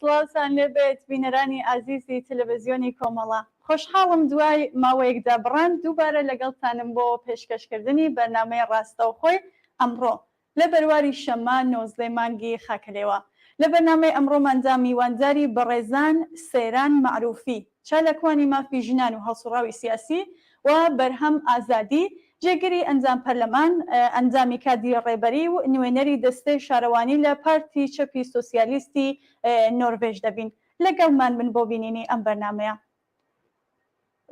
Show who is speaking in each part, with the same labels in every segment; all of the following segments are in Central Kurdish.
Speaker 1: سڵاوتان لێبێت بینەرانی ئازیزی تەلەڤزیۆنی کۆمەڵە. خۆشحاڵم دوای ماوەیەک دابڕان دووبارە لەگەڵتانم بۆ پێشکەشکردنی بەرنامەی ڕاستەوخۆی ئەمڕۆ لە بەرواری شەممە نۆزدەی مانگی خاکەلێوە. لە بەرنامەی ئەمڕۆماندا میوانداری بەڕێزان سەیران مەعروفی، چالاکوانی مافی ژنان و هەڵسوڕاوی سیاسی و بەرهەم ئازادی، جێگری ئەندام پەرلەمان، ئەندامی کادری ڕێبەری و نوێنەری دەستەی شارەوانی لە پارتی چەپی سۆسیالیستی نۆرڤێژ دەبین. لەگەڵمان بن بۆ بینینی ئەم بەرنامەیە.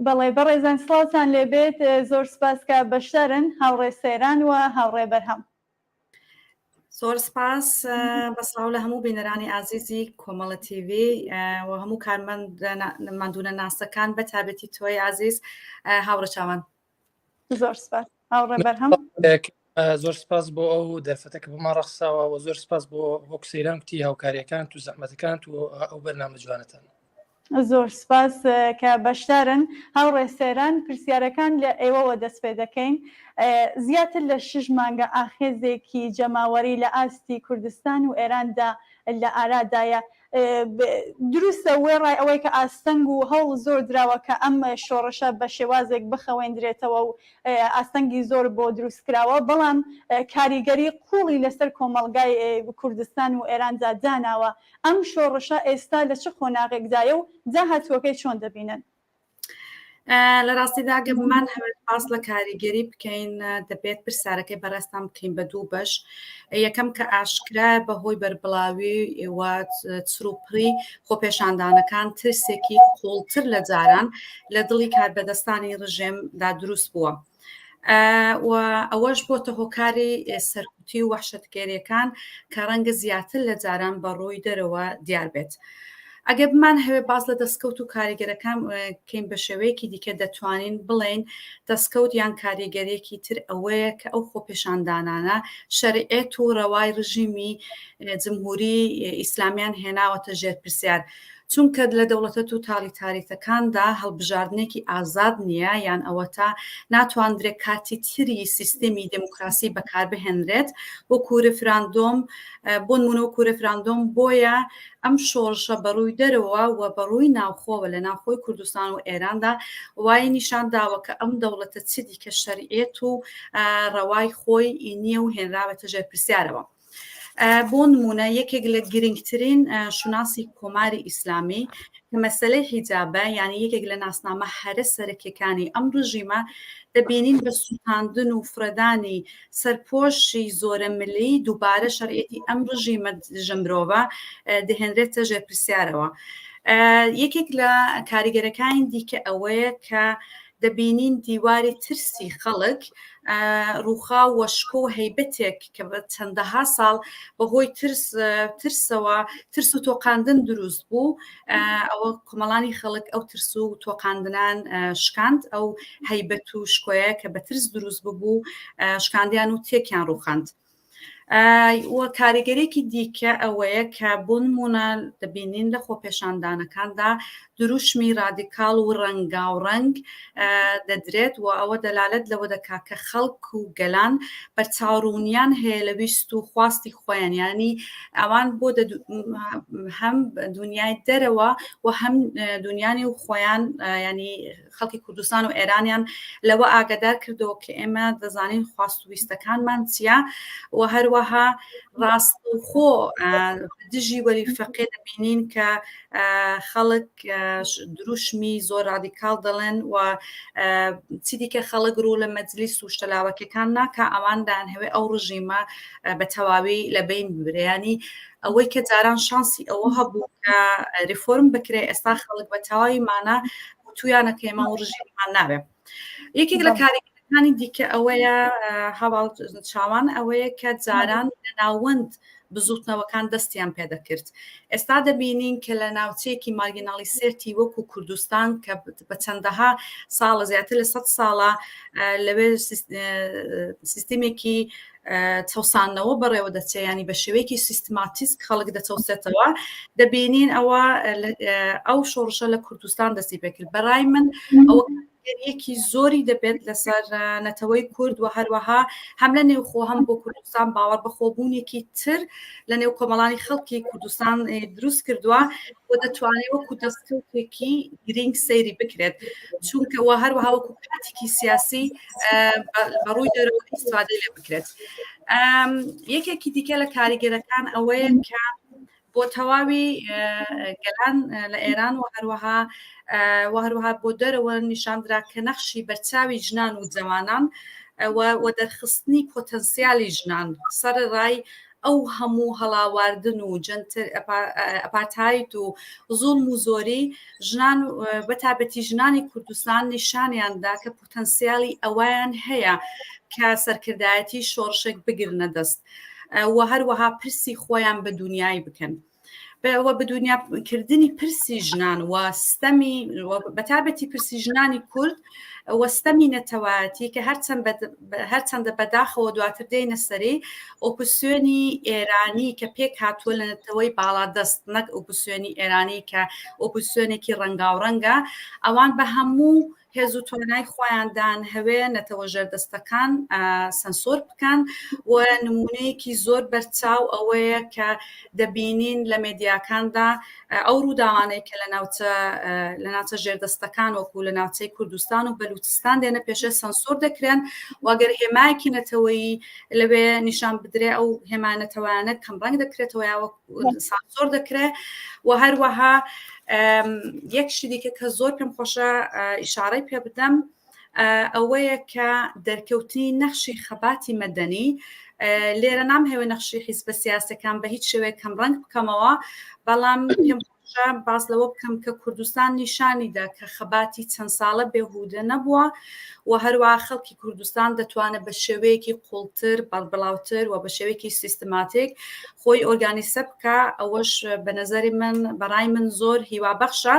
Speaker 1: بەڵێ بەڕێزان سڵاوتان لێبێت، زۆر سپاس کە بەشدارن هاوڕێ سەیران و هاوڕێ بەرهەم.
Speaker 2: زۆر سپاس بە سڵاو لە هەموو بینەرانی ئازیزی کۆمەڵە تیڤی و هەموو کارمەند ماندوونە ناسەکان بە تابەتی تۆی ئازیز هاوڕێ چاوان.
Speaker 1: زۆر سپاس هاوڕێ بەرهەم.
Speaker 3: زۆر سپاس بۆ ئەو دەرفەتە کە بۆمان ڕەخساوە و زۆر سپاس بۆ وەک سەیران کوتی هاوکاریەکانت و زەحمەتەکانت و ئەو بەرنامە جوانەتان.
Speaker 1: زۆر سپاس کە بەشدارن. هاوڕێ سەیران پرسیارەکان لە ئێوەوە دەست پێ دەکەین. زیاتر لە شش مانگە ئاخێزێکی جەماوەری لە ئاستی کوردستان و ئێراندا لە ئارادایە. دروستە وێڕای ئەوەی کە ئاستەنگ و هەوڵ زۆر دراوە کە ئەم شۆڕشە بە شێوازێک بخەوێندرێتەوە و ئاستەنگی زۆر بۆ دروست کراوە، بەڵام کاریگەری قووڵی لەسەر کۆمەڵگای کوردستان و ئێراندا داناوە. ئەم شۆڕشە ئێستا لە چ قۆناغێکدایە و داهاتووەکەی چۆن دەبینن؟
Speaker 2: لە ڕاستیدا گەر بمان هەوێت باس لە کاریگەری بکەین دەبێت پرسیارەکەی بەڕێزتان بکەین بە دوو بەش یەکەم کە ئاشکرا بەهۆی بەربڵاوی و چروپڕی خۆپێشاندانەکان ترسێکی قوڵتر لە جاران لە دڵی کاربەدەستانی ڕژێمدا دروست بووە. و ئەوەش بۆتە هۆکاری سەرکوتی و وەحشەتگەریەکان کە ڕەنگە زیاتر لە جاران بە ڕووی دەرەوە دیار بێت. ئەگەر بمان هەوێ باس لە دەستکەوت و کاریگەرەکان کەین بە شێوەیەکی دیکە دەتوانین بڵێین دەستکەوت یان کاریگەریەکی تر ئەوەیە کە ئەو خۆپێشاندانانە شەرعێت و ڕەوای ڕژیمی جمهوری ئیسلامیان هێناوەتە ژێر پرسیار. چونکە لە دەوڵەتە توتالیتاریتەکاندا هەڵبژاردنێکی ئازاد نییە یان ئەوەتا ناتواندرێت کارتی تری سیستێمی دێموکراسی بەکاربهێنرێت وەکو رفراندۆم بۆ نمونە وەکو رفراندۆم بۆیە ئەم شۆڕشە بەڕووی دەرەوە و بەڕووی ناوخۆوە لە ناوخۆی کوردستان و ئێراندا وای نیشان داوە کە ئەم دەوڵەتە چ دیکە شەرعیەت و ڕەوای خۆی نییە و هێنراوەتە ژێر پرسیارەوە. بۆ نمونە یەکێک لە گرنگترین شوناسی کۆماری ئیسلامی کە مەسەلەی حیجابە یعنی یەکێک لە ناسنامە هەرە سەرەکیەکانی ئەم ڕژیمە دەبینین بە سوتاندن و فرەدانی سەرپۆشی زۆرە ملی دووبارە شەرعیەتی ئەم ڕژیمە دژە مرۆڤە دەهێنرێتە ژێر پرسیارەوە. یەکێک لە کاریگەرەکانی دیکە ئەوەیە کە دەبینین دیواری ترسی خەڵک ڕووخا و شکۆ و هەیبەتێک کە بە چەندەها ساڵ بەهۆی ترس ترسەوە ترس و تۆقاندن دروست بوو ئەوە کۆمەڵانی خەڵک ئەو ترس و تۆقاندنان شکاند ئەو هەیبەت و شکۆیە کە بە ترس دروست ببوو شکاندیان و تێکیان ڕووخاند. و کاریگەرێکی دیکە ئەوەیە کە بۆ نمونە دەبینین لە خۆپێشاندانەکاندا دروشمی رادیکاڵ و ڕەنگاوڕەنگ دەدرێت و ئەوە دەلالەت لەوە دەکات کە خەڵک و گەلان بەرچاوڕوونیان هەیە لە ویست و خواستی خۆیان ینی ئەوان بۆ هەم دنیای دەرەوە و هەم دنیانی و خۆیان ینی خەڵکی کوردستان و ئێرانیان لەوە ئاگادار کردەوە کە ئێمە دەزانین خواست و ویستەکانمان چییە و هەروەها ڕاستەوخۆ دژی وەلی فەقێ دەبینین کە خەڵک دروشمی زۆر رادیکاڵ دەڵێن و چیدیکە خەڵک ڕوو لە مەجلیس و شتەلاوەکەکان ناکە ئەوان دانهەوێ ئەو ڕژیمە بە تەواوی لە بین ببرێ ئەوەی کە جاران شانسی ئەوە هەبوو کە ریفۆرم بکرێ ئێستا خەڵک بە تەواوی مانا وتویانە کە ئێمە و ڕژیمان ناوێ یەکێک لە کاریگەریەکانی دیکە ئەوەیە هەواڵ چاوان ئەوەیە کە جاران لە ناوەند بزوتنەوەکان دەستیان پێدەکرد ئێستا دەبینین کە لە ناوچەیەکی مارگیناڵی سێرتی وەکو کوردستان کە بە چەندەها ساڵە زیاتر لە سە ساڵە لەوێ سیستمێکی چەوساندنەوە بەڕێوە دەچێ ینی بە شێوەیەکی سیستماتیسک خەڵک دەچەوسێتەوە دەبینین ئەوە ئەو شۆڕشە لە کوردستان دەستی پێکرد بەڕای من ئەوە کاریگەریەکی زۆری دەبێت لەسەر نەتەوەی کورد و هەروەها هەم لە نێوخۆ هەم بۆ کوردستان باوەڕ بەخۆبوونێکی تر لە نێو کۆمەڵانی خەڵکی کوردستان دروست کردووە و دەتوانێت وەکو دەستکەوتێکی گرینگ سەیری بکرێت چونکە وە هەروەها وەکو کاتێکی سیاسی بەڕووی دەرەوە ئیستفادەی لێ بکرێت. یەکێکی دیکە لە کاریگەرەکان ئەوەیە کە بۆ تەواوی گەلان لە ئێران و هەروەها و هەروەها بۆ دەرەوە نیشاندرا کە نەخشی بەرچاوی ژنان و جەوانان و دەرخستنی پۆتەنسیالی ژنان سەرەڕای ئەو هەموو هەڵاواردن و جەنتر ئەپارتاید و زوڵم و زۆری ژنان بەتابەتی ژنانی کوردستان نیشانیاندا کە پۆتەنسیالی ئەوەیان هەیە کە سەرکردایەتی شۆڕشێک بگرنە دەست و هەروەها پرسی خۆیان بە دنیای بکەن. و بە دنیاکردنی پرسی ژنان و ستەمی بەتابەتی پرسی ژنانی کورد و ستەمی نەتەوایەتی کە هەرچەندە بەداخەوە دواتر دێینە سەری ئۆپۆزسیۆنی ئێرانی کە پێک هاتووە لە نەتەوەی باڵادەست نەک ئۆپۆزسیۆنی ئێرانی کە ئۆپۆزسیۆنێکی ڕەنگاوڕەنگە ئەوان بە هەموو هێز و توانای خۆیان دانهەوێ نەتەوە ژێردەستەکان سەنسۆر بکەن و نمونەیەکی زۆر بەرچاو ئەوەیە کە دەبینین لە مێدیاکاندا ئەو ڕووداوانەی کە لە ناوچە لە ناوچە ژێردەستەکان وەکو لە ناوچەی کوردستان و بەلوچستان دێنە پێشێ سەنسۆر دەکرێن و ئەگەر هێمایەکی نەتەوەیی لەوێ نیشان بدرێ ئەو هێما نەتەوانە کەمڕەنگ دەکرێتەوە یا وەک سانسۆر دەکرێت و هەروەها یەک شتی دیکە کە زۆر پێم خۆشە ئیشارەی پێ بدەم ئەوەیە کە دەرکەوتنی نەخشی خەباتی مەدەنی لێرە نامهەوێ نەخشی حیزبە سیاسەکان بە هیچ شێوەیەک کەم ڕەنگ بکەمەوە بەڵام پێم خۆشە باس لەوە بکەم کە کوردستان نیشانیدا کە خەباتی چەند ساڵە بێهودە نەبووە و هەروە خەڵکی کوردستان دەتوانێت بە شێوەیەکی قوڵتر بەڵبڵاوتر و بە شێوەیەکی سیستماتیک خۆی ئۆرگانیسە بکە ئەوەش بە نظری من بەڕای من زۆر هیوابەخشە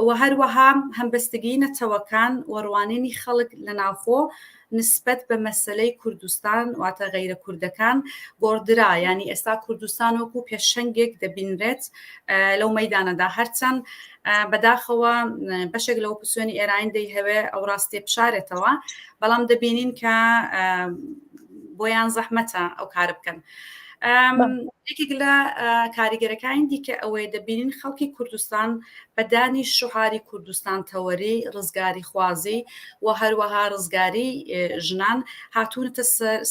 Speaker 2: و هەروەها هەمبەستگی نەتەوەکان و ڕوانینی خەڵک لە ناوخۆ نسبەت بە مەسەلەی کوردستان واتە غەیرە کوردەکان گۆڕدرا یانی ئێستا کوردستان وەکو پێشەنگێک دەبینرێت لەو مەدانەدا هەرچەند بەداخەوە بەشێک لە ئۆپۆزسیۆنی ئێرانی دەیهەوێ ئەو ڕاستیە بشارێتەوە بەڵام دەبینین کە بۆیان زەحمەتە ئەو کارە بکەن. یەکێک لە کاریگەرەکانی دیکە ئەوەیە دەبینین خەڵکی کوردستان بە دانی شوعاری کوردستان تەوەری، ڕزگاری خوازی و هەروەها ڕزگاری ژنان هاتوونەتە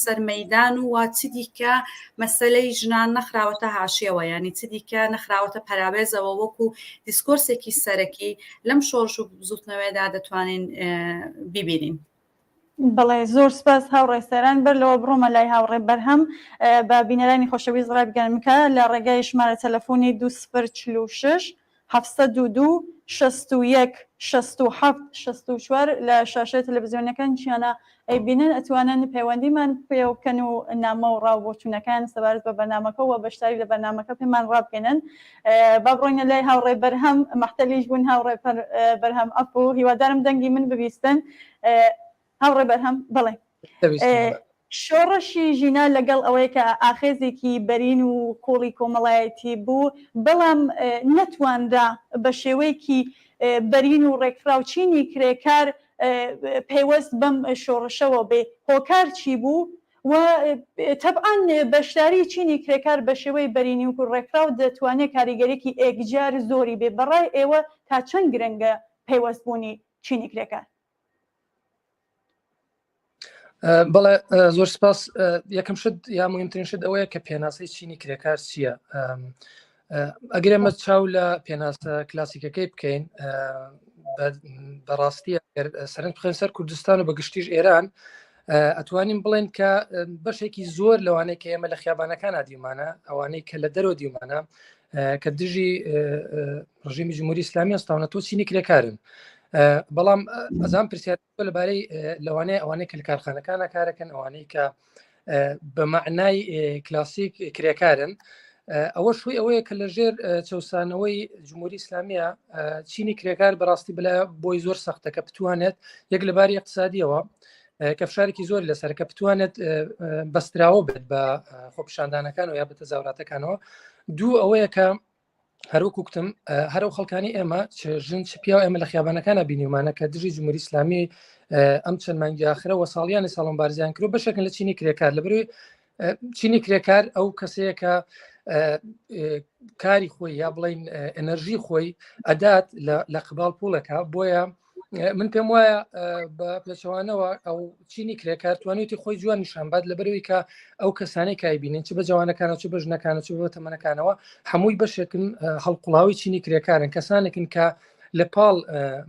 Speaker 2: سەر مەیدان و چ دیکە مەسەلەی ژنان نەخراوەتە حاشیەوە یانی چ دیکە نەخراوەتە پەراوێزەوە وەکو دیسکۆرسێکی سەرەکی لەم شۆڕش و بزوتنەوەیەدا دەتوانین بیبینین.
Speaker 1: بەڵێ زۆر سپاس هاوڕێ سەران بەر لەوە بڕۆمە لای هاوڕێ بەرهەم بە بینەرانی خۆشەویست ڕابگەنم کە لە ڕێگای ژمارە تەلەفۆنی 2046 702 61 67 64 لە شاشەی تەلەڤزیۆنەکان چیانە ئەیبینن ئەتوانن پەیوەندیمان پێوە بکەن و نامە و ڕاو بۆچوونەکان سەبارەت بە بەرنامەکە و بەشداری لە بەرنامەکە پێمان ڕابگەنن با بڕۆینە لای هاوڕێ بەرهەم مەحتەلیش بوون هاوڕێ بەرهەم ئەفو هیوادارم دەنگی من ببیستن هاوڕێ بەرهەم بەڵێ شۆڕشی ژینا لەگەڵ ئەوەی کە ئاخێزێکی بەرین و قوڵی کۆمەڵایەتی بوو بەڵام نەتوانرا بە شێوەیەکی بەرین و ڕێکخراو چینی کرێکار پەیوەست بەم شۆڕشەوە بێ هۆکار چی بوو و تەبعەن بەشداری چینی کرێکار بە شێوەی بەرینی و ڕێکخراو دەتوانێ کاریگەریی ئێکجار زۆری بێ، بە ڕای ئێوە تا چەند گرنگە پەیوەست بوونی چینی کرێکار؟
Speaker 3: بەڵێ زۆر سپاس یەکەم شت یا مهمترین شت ئەوەیە کە پێناسەی چینی کرێکار چییە؟ ئەگەر ئێمە چاو لە پێناسە کلاسیکەکەی بکەین بەڕاستی سەرنج بخەین سەر کوردستان و بە گشتیش ئێران ئەتوانین بڵێن کە بەشێکی زۆر لەوانەیە کە ئێمە لە خیابانەکان دیمانە ئەوانەی کە لە دەرەوە دیمانە کە دژی ڕژیمی جمهوری ئیسلامی هەستاونە تۆ چینی کرێکارن بەڵام ئەزان پرسیار لەبارەی لەوانەیە ئەوانەی کە لە کارخانەکانە کارەکەن ئەوانەی کە بە مەعنای کلاسیک کرێکارن ئەوە شوی ئەوەیە کە لە ژێر چەسانەوەی جمهوری ئیسلامیە چینی کرێکار بەڕاستی بلا بۆی زۆر سەختە کە بتوانێت یەک لەباری اقتصادیەوە کە فشارێکی زۆر لەسەر کە بتوانێت بەستراوە بێت بە خۆپیشاندانەکان و یا بە تەزاوراتەکانەوە دوو ئەوەیە کە. هەروەکو کوتم هەر ئەو خەڵکانی ئێمە چ ژن چ پیاو ئێمە لە خیابانەکانە بینیومانە کە دژی جمهوری ئیسلامی ئەم چەند مانگی ئاخرە وە ساڵیانی ساڵۆن بارزیان کرد بەشێکن لە چینی کرێکار لە بەروی چینی کرێکار ئەو کەسەیە کە کاری خۆی یا بڵین ئەنەرژی خۆی ئەدات لە قبال پوڵێکە بۆیە من پێم وایە بە پێچەوانەوە ئەو چینی کرێکار توانێتی خۆی جوان نیشانبات لە بەرەوەی کە ئەو کەسانی کایبینن چ بە جوانەکانە چ بە ژنەکانە چ بە تەمەنەکانەوە هەمووی بەشێکن هەڵقوڵاوی چینی کرێکارن کەسانێکن کە لە پاڵ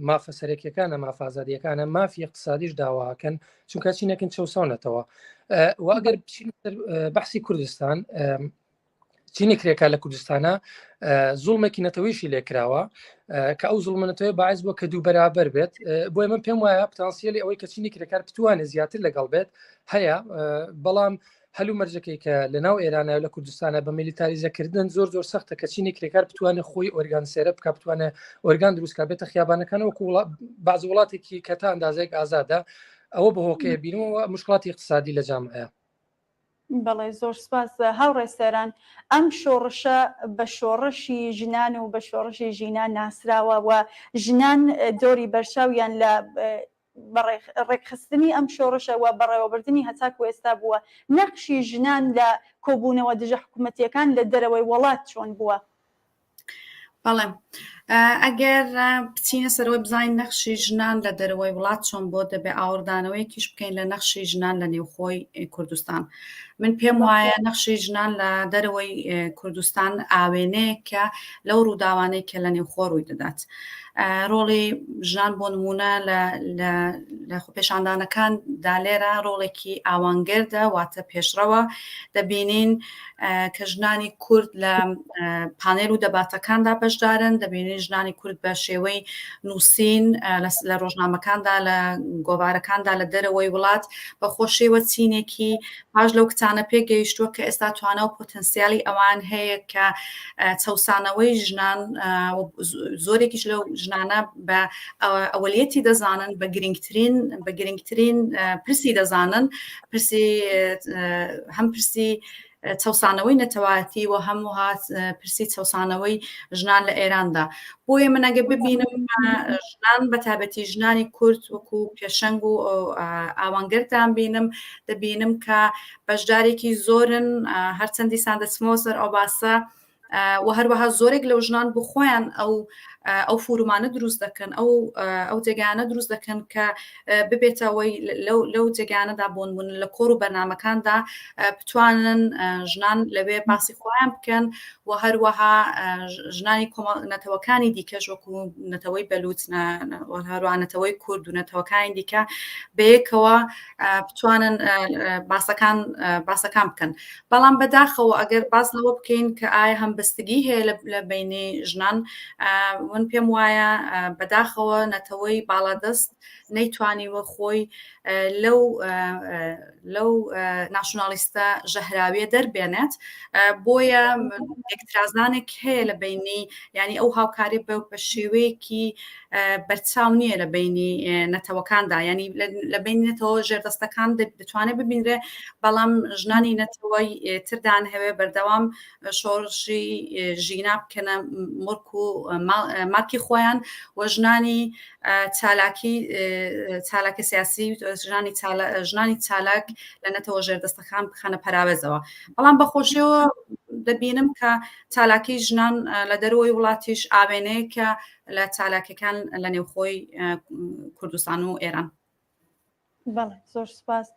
Speaker 3: مافە سەرەکیەکانە مافازادیەکانە مافی اقتصادیش داواکەن چونکە چینەکن چەساونەتەوە واگەر بەحسی کوردستان چینی کرێکار لە کوردستانە زوڵمێکی نەتەوەیشی لێکراوە کە ئەو زوڵمەتەوەی باعث بووە کە دوو بەرابەر بێت بۆیە من پێم وایە پتانسیلی ئەوەی کە چینی کرێکار بتوانێت زیاتر لەگەڵ بێت هەیە بەڵام هەلو مەرجەکەی کە لە ناو ئێرانە لە کوردستانە بە میلیتاریزەکردن زۆر زۆر سەختە کە چینی کرێکار بتوانێت خۆی ئۆرگانسێرە بکە بتوانێت ئۆرگان دروستکە بێتە خیابانەکان وەکو باز وڵاتێکی کە تا ئەندازێک ئازادە ئەوە بە هۆکەیە بینەوە مشکڵاتی اقتصادی لە جامعەیە.
Speaker 1: بەڵێ زۆر سپاس هاوڕێ سەران ئەم شۆڕشە بە شۆڕشی ژنان و بە شۆڕشی ژینا ناسراوە و ژنان دۆری بەرچاویان لە ڕێکخستنی ئەم شۆڕشە و بەڕێوەبردنی هەتاکو ئێستا بووە نەخشی ژنان لە کۆبوونەوە دژە حکوومەتیەکان لە دەرەوەی وڵات چۆن بووە؟
Speaker 2: بەڵێ ئەگەر بچینە سەرەوەی بزانین نەخشی ژنان لە دەرەوەی وڵات چۆن بۆ دەبێ ئاوڕدانەوەیەکیش بکەین لە نەخشی ژنان لە نێوخۆی کوردستان من پێم وایە نەخشی ژنان لە دەرەوەی کوردستان ئاوێنەیەکە لەو ڕووداوانەی کە لە نێوخۆ ڕووی دەدات ڕۆڵی ژنان بۆ نمونە لە خۆپێشاندانەکان دا لێرە ڕۆڵێکی ئاوانگردە واتە پێشڕەوە دەبینین کە ژنانی کورد لە پانێل و دەباتەکاندا بەشدارن دەبینین ژنانی کورد بە شێوەی نووسین لە ڕۆژنامەکاندا لە گۆڤارەکاندا لە دەرەوەی وڵات بە خۆشیەوە چینێکی باش لەو کچانە پێگەیشتووە کە ئێستا توانا و پۆتەنسیالی ئەوان هەیە کە چەوسانەوەی ژنان زۆرێکیش لەو ژنانە بە ئەوەلیەتی دەزانن بە گرنگترین بە گرنگترین پرسی دەزانن پرسی هەم پرسی چەسانەوەی نەتەوایەتی و هەمووها پرسی چەسانەوەی ژنان لە ئێراندا بۆیە من ئەگە ببینم ژنان بە تابەتی ژنانی کورد وەکو پێشەنگ و ئاوانگەردان بینم دەبینم کە بەشدارێکی زۆرن هەرچەند دیسان دەچمەوە سەر ئەو باسە و هەروەها زۆرێک لەو ژنان بۆ خۆیان ئەو ئەو فورومانە دروست دەکەن ئەو ئەو جێگانە دروست دەکەن کە ببێتەوەی لەو جێگانەدا بۆنمونە لە کۆڕ و بەرنمەکاندا بتوانن ژنان لەوێ باسی خۆیان بکەن و هەروەها ژنانی نەتەوەکانی دیکەش وەکو نەتەوەی بەلوچ هەروە نەتەوەی کورد و نەتەوەکانی دیکە بەیەکەوە بتوانن باسەکان باسەکان بکەن بەڵام بەداخەوە ئەگەر باس لەوە بکەین کە ئایا هەمبەستگی هەیە لە بینی ژنان من پێم وایە بەداخەوە نەتەوەی باڵادەست نەیتوانیوە خۆی لەو لەو ناسیۆنالیستە ژەهراویە دەربێنێت بۆیە یەکترازانێک هەیە لە بینی ینی ئەو هاوکاری بە شێوەیەکی بەرچاو نییە لە بینی نەتەوەکاندا ینی لە بینی نەتەوە ژێردەستەکان دەتوانێت ببینرێ بەڵام ژنانی نەتەوەی تردان هەوێ بەردەوام شۆڕشی ژینا بکەنە مڵک و ماکی خۆیان و ژنانی چالاکی چالاکە سیاسی ژنانی ژنانی چالاک لە نەتەوە ژێردەستەکان بخەنە پەراوێزەوە بەڵام بەخۆشیەوە دەبینم کە چالاکی ژنان لە دەرەوەی وڵاتیش ئاوێنەیەکە لە چالاکیەکان لە نێوخۆی کوردستان و ئێران.
Speaker 1: بەڵێ زۆر سپاس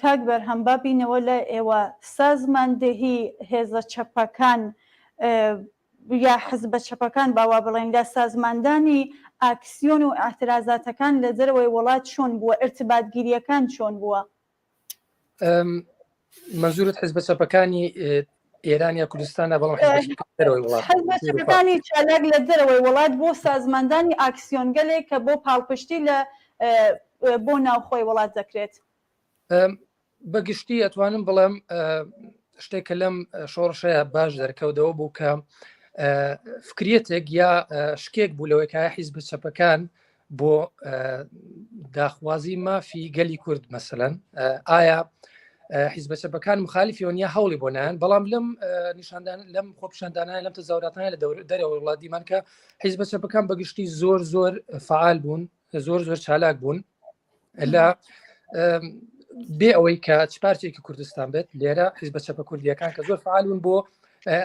Speaker 1: کاک بەرهەم با بینەوە لای ئێوە سازماندهی هێزە چەپەکان یا حزبە چەپەکان با وا بڵێین لە سازماندانی ئاکسیۆن و ئیعترازاتەکان لە دەرەوەی وڵات چۆن بووە ئیرتباتگیریەکان چۆن بووە؟
Speaker 3: مەنزورت حزبە چەپەکانی ئێران یا کوردستانە بەڵام دەرەوەی وڵات
Speaker 1: حزبە چەپەکانی چالاک لە دەرەوەی وڵات بۆ سازماندانی ئاکسیۆنگەلێک کە بۆ پاڵپشتی لە بۆ ناوخۆی وڵات دەکرێت.
Speaker 3: بەگشتی ئەتوانم بڵێم شتێک کە لەم شۆڕشەیە باش دەرکەوتەوە بوو کە فکریەتێک یا شکێک بوو لەوەی کە حیزبە چەپەکان بۆ داخوازی مافی گەلی کورد مەسەلەن ئایا حیزبە چەپەکان مخالفیەوەن یا هەوڵی بۆ نان بەڵام لەم نیشاندان لەم خۆپیشاندانە لەم تەزاوراتانە لە دەرەوە وڵات دیمان کە حیزبە چەپەکان بەگشتی زۆر زۆر فعال بوون زۆر زۆر چالاک بوون لە بێ ئەوەی کە چ پارچێکی کوردستان بێت لێرە حیزبە چەپە کوردیەکان کە زۆر فعالون بۆ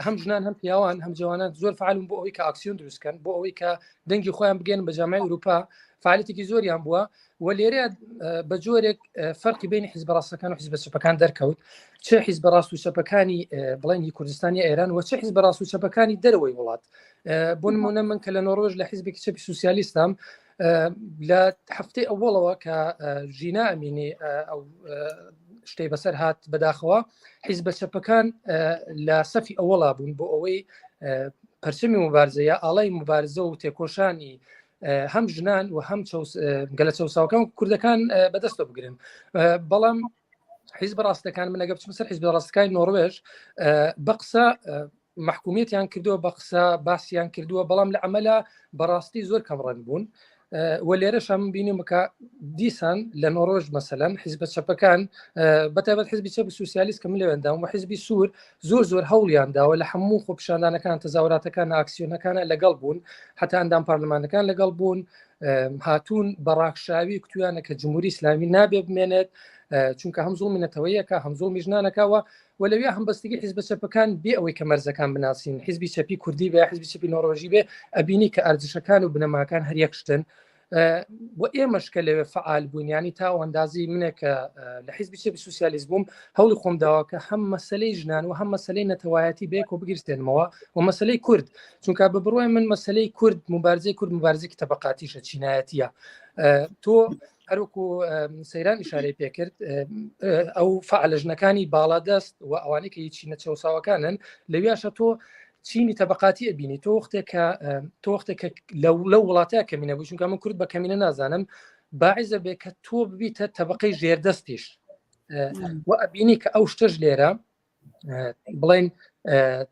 Speaker 3: هەم ژنان هەم پیاوان هەم جوانان زۆر فعالون بۆ ئەوەی کە ئاکسیۆن دروستکەن بۆ ئەوەی کە دەنگی خۆیان بگەن بە جامعی ئەوروپا فعالەتێکی زۆریان بووە و لێرە بە جۆرێک فەرقی بینی حیزبە ڕاستەکان و حیزبە چەپەکان دەرکەوت چه حیزبە ڕاست و چەپەکانی بڵێنی کوردستانی ئێران و چه حیزبە ڕاست و چەپەکانی دەرەوەی وڵات بۆ نمونە من کە لە نۆڕۆژ لە حیزبێکی چەپی سوسیالیستام لە هەفتەی ئەوەڵەوە کە ژینا ئەمینی ئەو شتەی بەسەر هات بەداخەوە حیزبە چەپەکان لە سەفی ئەوەڵا بوون بۆ ئەوەی پەرچەمی مبارزە یا ئاڵای مبارزە و تێکۆشانی هەم ژنان و هەم گەلە چەساوەکان کوردەکان بەدەستەوە بگرن بەڵام حیزب ڕاستەکان من ئەگە بچمە سەر حیزب ڕاستەکانی نۆروێژ بە قسە محکومیەتیان کردووە بە قسە باسییان کردووە بەڵام لە عملە بەڕاستی زۆر کەم ڕەنگ بوون و لێرەش من بینیم کە دیسان لە نۆرۆژ مەسەلەن حیزبە چەپەکان بەتایبەت حزبی چەپ سوسیالیست کە من لەوێندام و حزبی سوور زۆر زۆر هەوڵیان داوە لە هەموو خۆپیشاندانەکان تەزاوراتەکان ئاکسیۆنەکانە لەگەڵ بوون حتا ئەندام پەرلەمانەکان لەگەڵ بوون هاتوون بە ڕاکشاوی کوتویانە کە جمهوری ئیسلامی نابێ بمێنێت چونکە هەم زوڵمی نەتەوەیەکە هەم زوڵمی ژنانەکەوە و لەوێ هەمبەستگی حیزبە چەپەکان بێ ئەوەی کە مەرزەکان بناسین حیزبی چەپی کوردی بێ حیزبی چەپی نۆڕۆژی بێ ئەبینی کە ئەرزشەکان و بنەماکان هەر یەک شتن و ئێمەش کە لەوێ فعال بووین ینی تا ئەو ئەندازی منێک کە لە حیزبی چەپی سوسیالیست بووم هەوڵی خۆم داوە کە هەم مەسلەی ژنان و هەم مەسلەی نەتەوایەتی بێک و بگیرستێنمەوە و مەسلەی کورد چونکە بە بڕوای من مەسلەی کورد مبارزەی کورد مبارزێکی تەبقاتیشە چینایەتیە تۆ هەروکو سەیران ئیشارەی پێکرد ئەو فعلە ژنەکانی باڵادەست و ئەوانەی کە چینە چەساوەکانن لەویاشە تۆ چینی تەبقاتی ئەبینی تۆ وەختێک کە تۆ وەختێک کە لەو لەو وڵاتە کەمینە بوو چونکە من کورد بە کەمینە نازانم باعزە بێ کە تۆ ببیتە تەبقەی ژێردەستیش و ئەبینی کە ئەو شتەش لێرە بڵین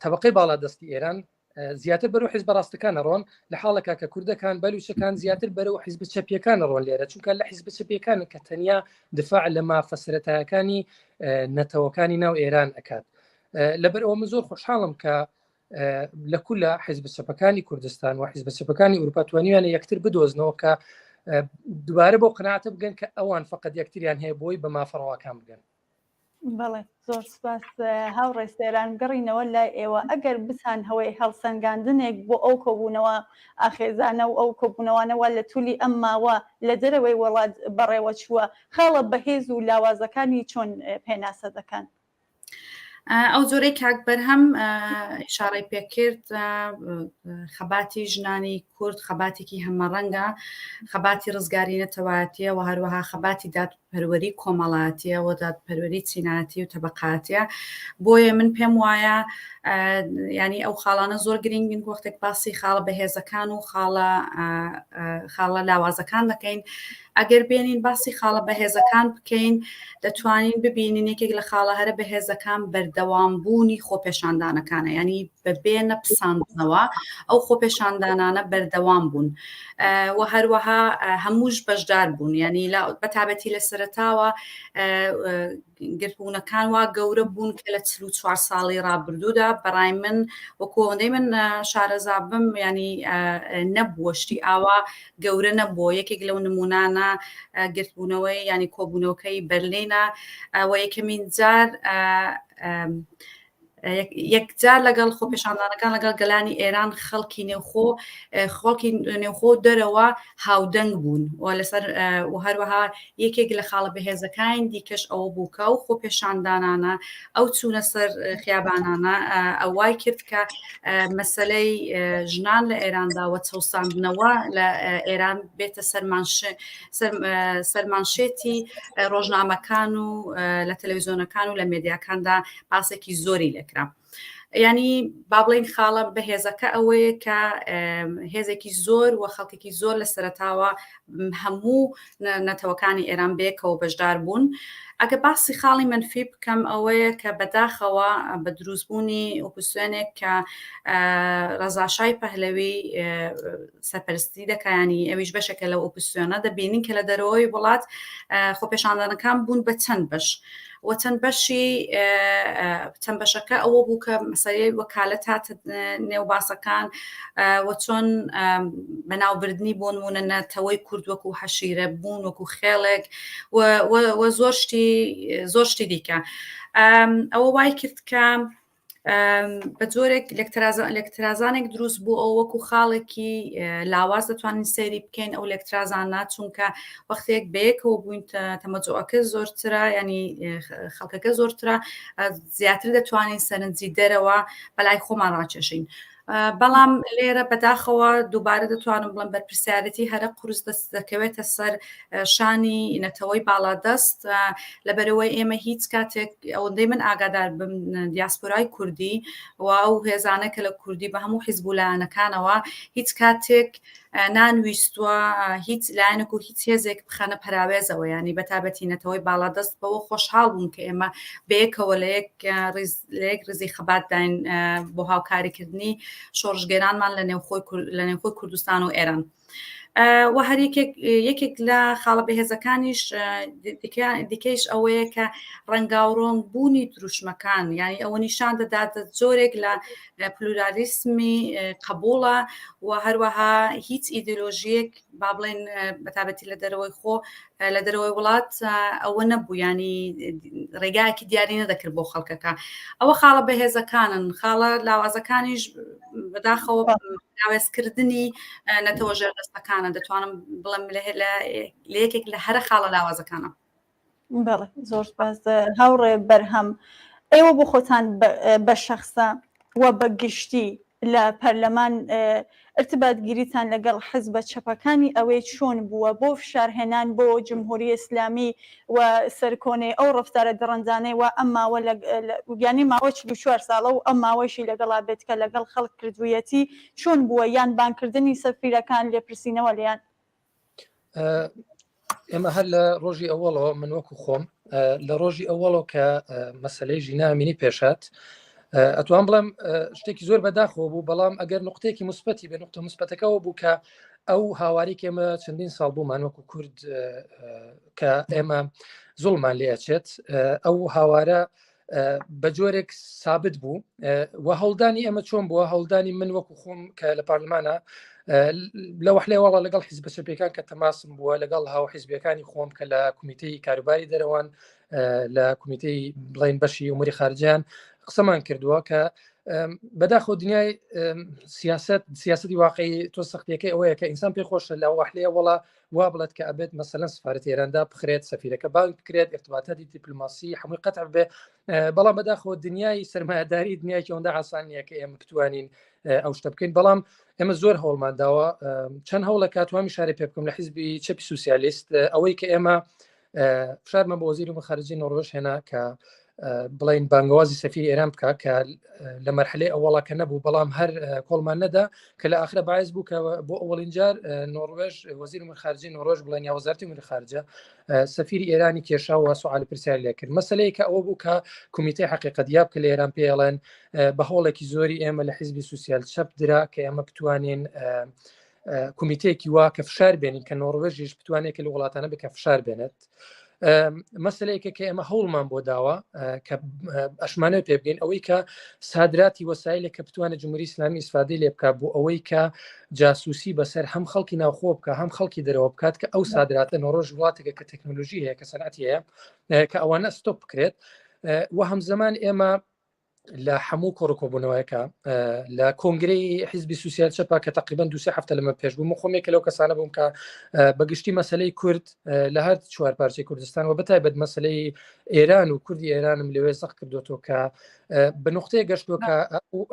Speaker 3: تەبقەی باڵا دەستی ئێران زیاتر بەرەو حیزبە ڕاستەکان ڕۆن لە حاڵەکە کە کوردەکان بەلوچەکان زیاتر بەرەو حیزب چەپیەکان ڕۆن لێرە چونکە لە حیزب چەپیەکان کە تەنیا دفاع لە مافە سەرەتایەکانی نەتەوەکانی ناو ئێران ئەکات لەبەر ئەوە من زۆر خۆشحاڵم کە لە کولە حیزب چەپەکانی کوردستان و حیزب چەپەکانی ئەوروپا توانیویانە یەکتر بدۆزنەوە کە دووبارە بۆ قەناعەتە بگەن کە ئەوان فقط یەکتریان هەیە بۆی بە مافەڕەواکان بگەن.
Speaker 1: بەڵێ زۆر سپاس هاوڕێ سێران گەڕینەوە لای ئێوە ئەگەر بتان هەوەی هەڵسەنگاندنێک بۆ ئەو کۆبوونەوە ئاخێزانە و ئەو کۆبوونەوانە وا لە تولی ئەم ماوە لە دەرەوەی وڵات بەڕێوە چووە خاڵە بەهێز و لاوازەکانی چۆن پێناسە دەکەن؟
Speaker 2: ئەو جۆرەی کاک بەرهەم ئیشاڕەی پێکرد خەباتی ژنانی کورد خەباتێکی هەمەڕەنگە خەباتی ڕزگاری نەتەوایەتیە و هەروەها خەباتی دادپەروەری کۆمەڵاتیە و دادپەروەری چینایەتی و تەبقاتیە بۆیە من پێم وایە ینی ئەو خاڵانە زۆر گرنگن وەختێک باسی خاڵە بەهێزەکان و خاڵە خاڵە لاوازەکان دەکەین ئەگەر بێنین باسی خاڵە بەهێزەکان بکەین دەتوانین ببینین یەکێک لە خاڵە هەرە بەهێزەکان بەردەوام بوونی خۆپێشاندانەکانە ینی بەبێ نەپساندنەوە ئەو خۆپێشاندانانە بەردەوام بوون و هەروەها هەمووش بەشدار بوون ینی بەتابەتی لە سەرەتاوە گردبوونەکان وا گەورە بوون کە لە 44 ساڵی ڕابردوودا بەڕای من وەکو ئەوەندەی من شارەزا بم ینی نەبووە شتی ئاوا گەورە نەبووە یەکێک لەو نمونانە گرتبوونەوەی ینی کۆبوونەوەکەی بەرلینە و یەکەمین جار یەکجار لەگەڵ خۆپێشاندانەکان لەگەڵ گەلانی ئێران خەڵکی نێوخۆ خەڵکی نێوخۆ دەرەوە هاودەنگ بوون و لەسەر و هەروەها یەکێک لە خاڵە بەهێزەکانی دیکەش ئەوە بوو کە ئەو خۆپێشاندانانە ئەو چوونە سەر خیابانانە ئەوای کرد کە مەسلەی ژنان لە ئێراندا و چەوساندنەوە لە ئێران بێتە سەرمانشێتی ڕۆژنامەکان و لە تەلەویزیۆنەکان و لە مێدیاکاندا باسێکی زۆری لێکرا. ینی با بڵین خاڵە بەهێزەکە ئەوەیە کە هێزێکی زۆر و خەڵکێکی زۆر لە سەرتاوە هەموو نەتەوەکانی ئێران بێکەوە بەشدار بوون. ئەگە باسی خاڵی منفی بکەم ئەوەیە کە بەداخەوە بە دروستبوونی ئۆپۆزسیۆنێک کە ڕەزاشای پەهلەوی سەرپەرستی دەکایانی ئەویش بەشێکە لەو ئۆپۆزسیۆنە دەبینین کە لە دەرەوەی وڵات خۆپێشاندانەکان بوون بە چەند بەش. و چەند بەشی چەند بەشەکە ئەوە بوو کە مەسەلەی وەکالەت هاتە نێو باسەکان و چۆن بەناوبردنی بۆ نمونە نەتەوەی کورد وەکو حەشیرە بوون وەکو خێڵێک و زۆر شتی زۆر شتی دیکە ئەوە وای کرد کە بە جۆرێک لێکترازانێک دروست بوو ئەو وەکو خاڵێکی لاواز دەتوانین سەیری بکەین ئەو لێکترازانە چونکە وەختێک بەیەکەوە بووین تەمەجۆەکە زۆرترە ینی خەڵکەکە زۆرترە زیاتر دەتوانین سەرنجی دەرەوە بەلای خۆمان ڕاکێشین. بەڵام لێرە بەداخەوە دووبارە دەتوانم بڵم بەرپرسیارەتی هەرە قورس دەست دەکەوێتە سەر شانی نەتەوەی باڵادەست لەبەرەوەی ئێمە هیچ کاتێک ئەوەندەی من ئاگادار بم دیاسپۆرای کوردی و ئەو هێزانە کە لە کوردی بە هەموو حیزب و لایەنەکانەوە هیچ کاتێک نانویستووە هیچ لایەنێک و هیچ هێزێک بخەنە پەراوێزەوە ینی بە تابەتی نەتەوەی باڵادەست بەوە خۆشحاڵ بوون کە ئێمە بەیەکەوە لە یەک لە یەک ڕیزی خەباتداین بۆ هاوکاریکردنی شۆڕشگێرانمان لە نێوخۆی لە نێوخۆی کوردستان و ئێران. و هەر یەکێک لە خاڵە بەهێزەکانیش دیکەیش ئەوەیە کە ڕەنگاوڕۆنگ بوونی دروشمەکان یعنی ئەوە نیشان دەدات جۆرێک لە پلورالیسمی قبوڵە و هەروەها هیچ ئیدۆلۆژیەک با بڵێن بەتابەتی لە دەرەوەی خۆ لە دەرەوەی وڵات ئەوە نەبوو ینی ڕێگایەکی دیاری نەدەکرد بۆ خەڵکەکە ئەوە خاڵە بەهێزەکانن خاڵە لاوازەکانیش بەداخەوە لاوێزکردنی نەتەوە ژێردەستەکانە دەتوانم بڵێم لە یەکێک لە هەرە خاڵە لاوازەکانە.
Speaker 1: بەڵێ زۆر سپاس هاوڕێ بەرهەم ئێوە بۆ خۆتان بە شەخسە و بە گشتی لە پەرلەمان ارتباتگیریتان لەگەڵ حزبە چەپەکانی ئەوێ چۆن بووە بۆ فشارهێنان بۆ جمهوری ئیسلامی و سەرکۆنەی ئەو ڕەفتارە دڕندانەی وا ئەم ماوە لە یانی ماوە 44 ساڵە و ئەم ماوەیشی لەگەڵا بێت کە لەگەڵ خەڵک کردوویەتی چۆن بووە یان بانگکردنی سەفیرەکان لێپرسینەوە لێیان؟
Speaker 3: ئێمە هەر لە ڕۆژی ئەوەڵەوە من وەکو خۆم لە ڕۆژی ئەوەڵەوە کە مەسلەی ژینا ئەمینی پێشات ئەتوان بڵێم شتێکی زۆر بەداخەوە بوو بەڵام ئەگەر نقطەیەکی مثبەتی بێ نقطە مثبەتەکەەوە بوو کە ئەو هاواری ئێمە چەندین ساڵ بوومان وەکو کورد کە ئێمە زوڵمان لێ ئەچێت ئەو هاوارە بە جۆرێک سابت بوو و هەڵدانی ئێمە چۆن بووە هەڵدانی من وەکو خۆم کە لە پارلمانە لە وەحلێ وەڵا لەگەڵ حیزبە چەپەکان کە تەماسم بووە لەگەڵ هاو حیزبەکانی خۆم کە لە کومیتەی کاروباری دەرەوان لە کومیتەی بڵین بەشی ئوموری خارجیان قسەمان کردووە کە بەداخۆ دنیای سیاست سیاستی واقعی تۆ سەختیەکەی ئەوەیە کە ئینسان پێ خۆشە لە وەحلەیە وڵا وا بڵێت کە ئەبێت مەسەلەن سفارەتی ئێران دابخرێت سەفیرەکە بانگ بکرێت ارتباطاتی دیپلۆماسی هەمووی قەتع بێ بەڵام بەداخەوە دنیای سەرمایەداری دنیایکی ئەوەندە ئاسان نییە کە ئێمە بتوانین ئەو شتە بکەین بەڵام ئێمە زۆر هەوڵمان داوە چەند هەوڵە کاتوان شارێ پێ بکەم لە حیزبی چەپی سوسیالیست ئەوەی کە ئێمە فشارمان بۆ وەزیری خارجی نۆروێژ هێنا کە بڵین بانگەوازی سەفیری ئێران بکە کە لە مەرحلەی ئەوەڵا کە نەبوو بەڵام هەر کۆڵمان نەدا کە لە ئاخرە باعث بوو کە بۆ ئەوەڵین جار نۆروێژ وەزیر خارجی نۆروێژ بڵێن یا وەزارەتی ئوموری خارجە سەفیری ئێرانی کێشا و سوال پرسیار لێ کرد مەسلەیە کە ئەوە بوو کە کومیتەی حقیقت یاب کە لە ئێران پێڵێن بە هەوڵێکی زۆری ئێمە لە حیزبی سوسیال چەپ درا کە ئێمە بتوانین کومیتەیەکی وا کە فشار بێنین کە نۆڕوێژیش بتوانێت کە لە وڵاتانە بکە فشار بێنێت مەسلەیەکە کە ئێمە هەوڵمان بۆ داوە کە ئەشمانە پێ بگەین ئەوەی کە سادراتی وەسایلێک کە بتوانێت جمهوری ئیسلامی ئیسفادەی لێ بکات بۆ ئەوەی کە جاسوسی بەسەر هەم خەڵکی ناوخۆ بکە هەم خەڵکی دەرەوە بکات کە ئەو سادراتە نۆڕۆژ وڵاتێکە کە تەکنۆلۆژی هەیە کە سەنعەتی هەیە کە ئەوانە ستۆپ بکرێت و هەمزەمان ئێمە لە هەموو کۆڕ کۆبوونەوەیەکە لە کۆنگرەی حیزبی سوسیال چەپا کە تقریبا دوسێ هەفتە لەمە پێش بوو خۆمێک لەو کەسانە بووم کە بەگشتی مەسلەی کورد لە هەر چوار پارچەی کوردستان و بەتایبەت مەسلەی ئێران و کوردی ئێرانم لەوێ زەق کردوەوە کە بە نقطەیە گەشتووە کە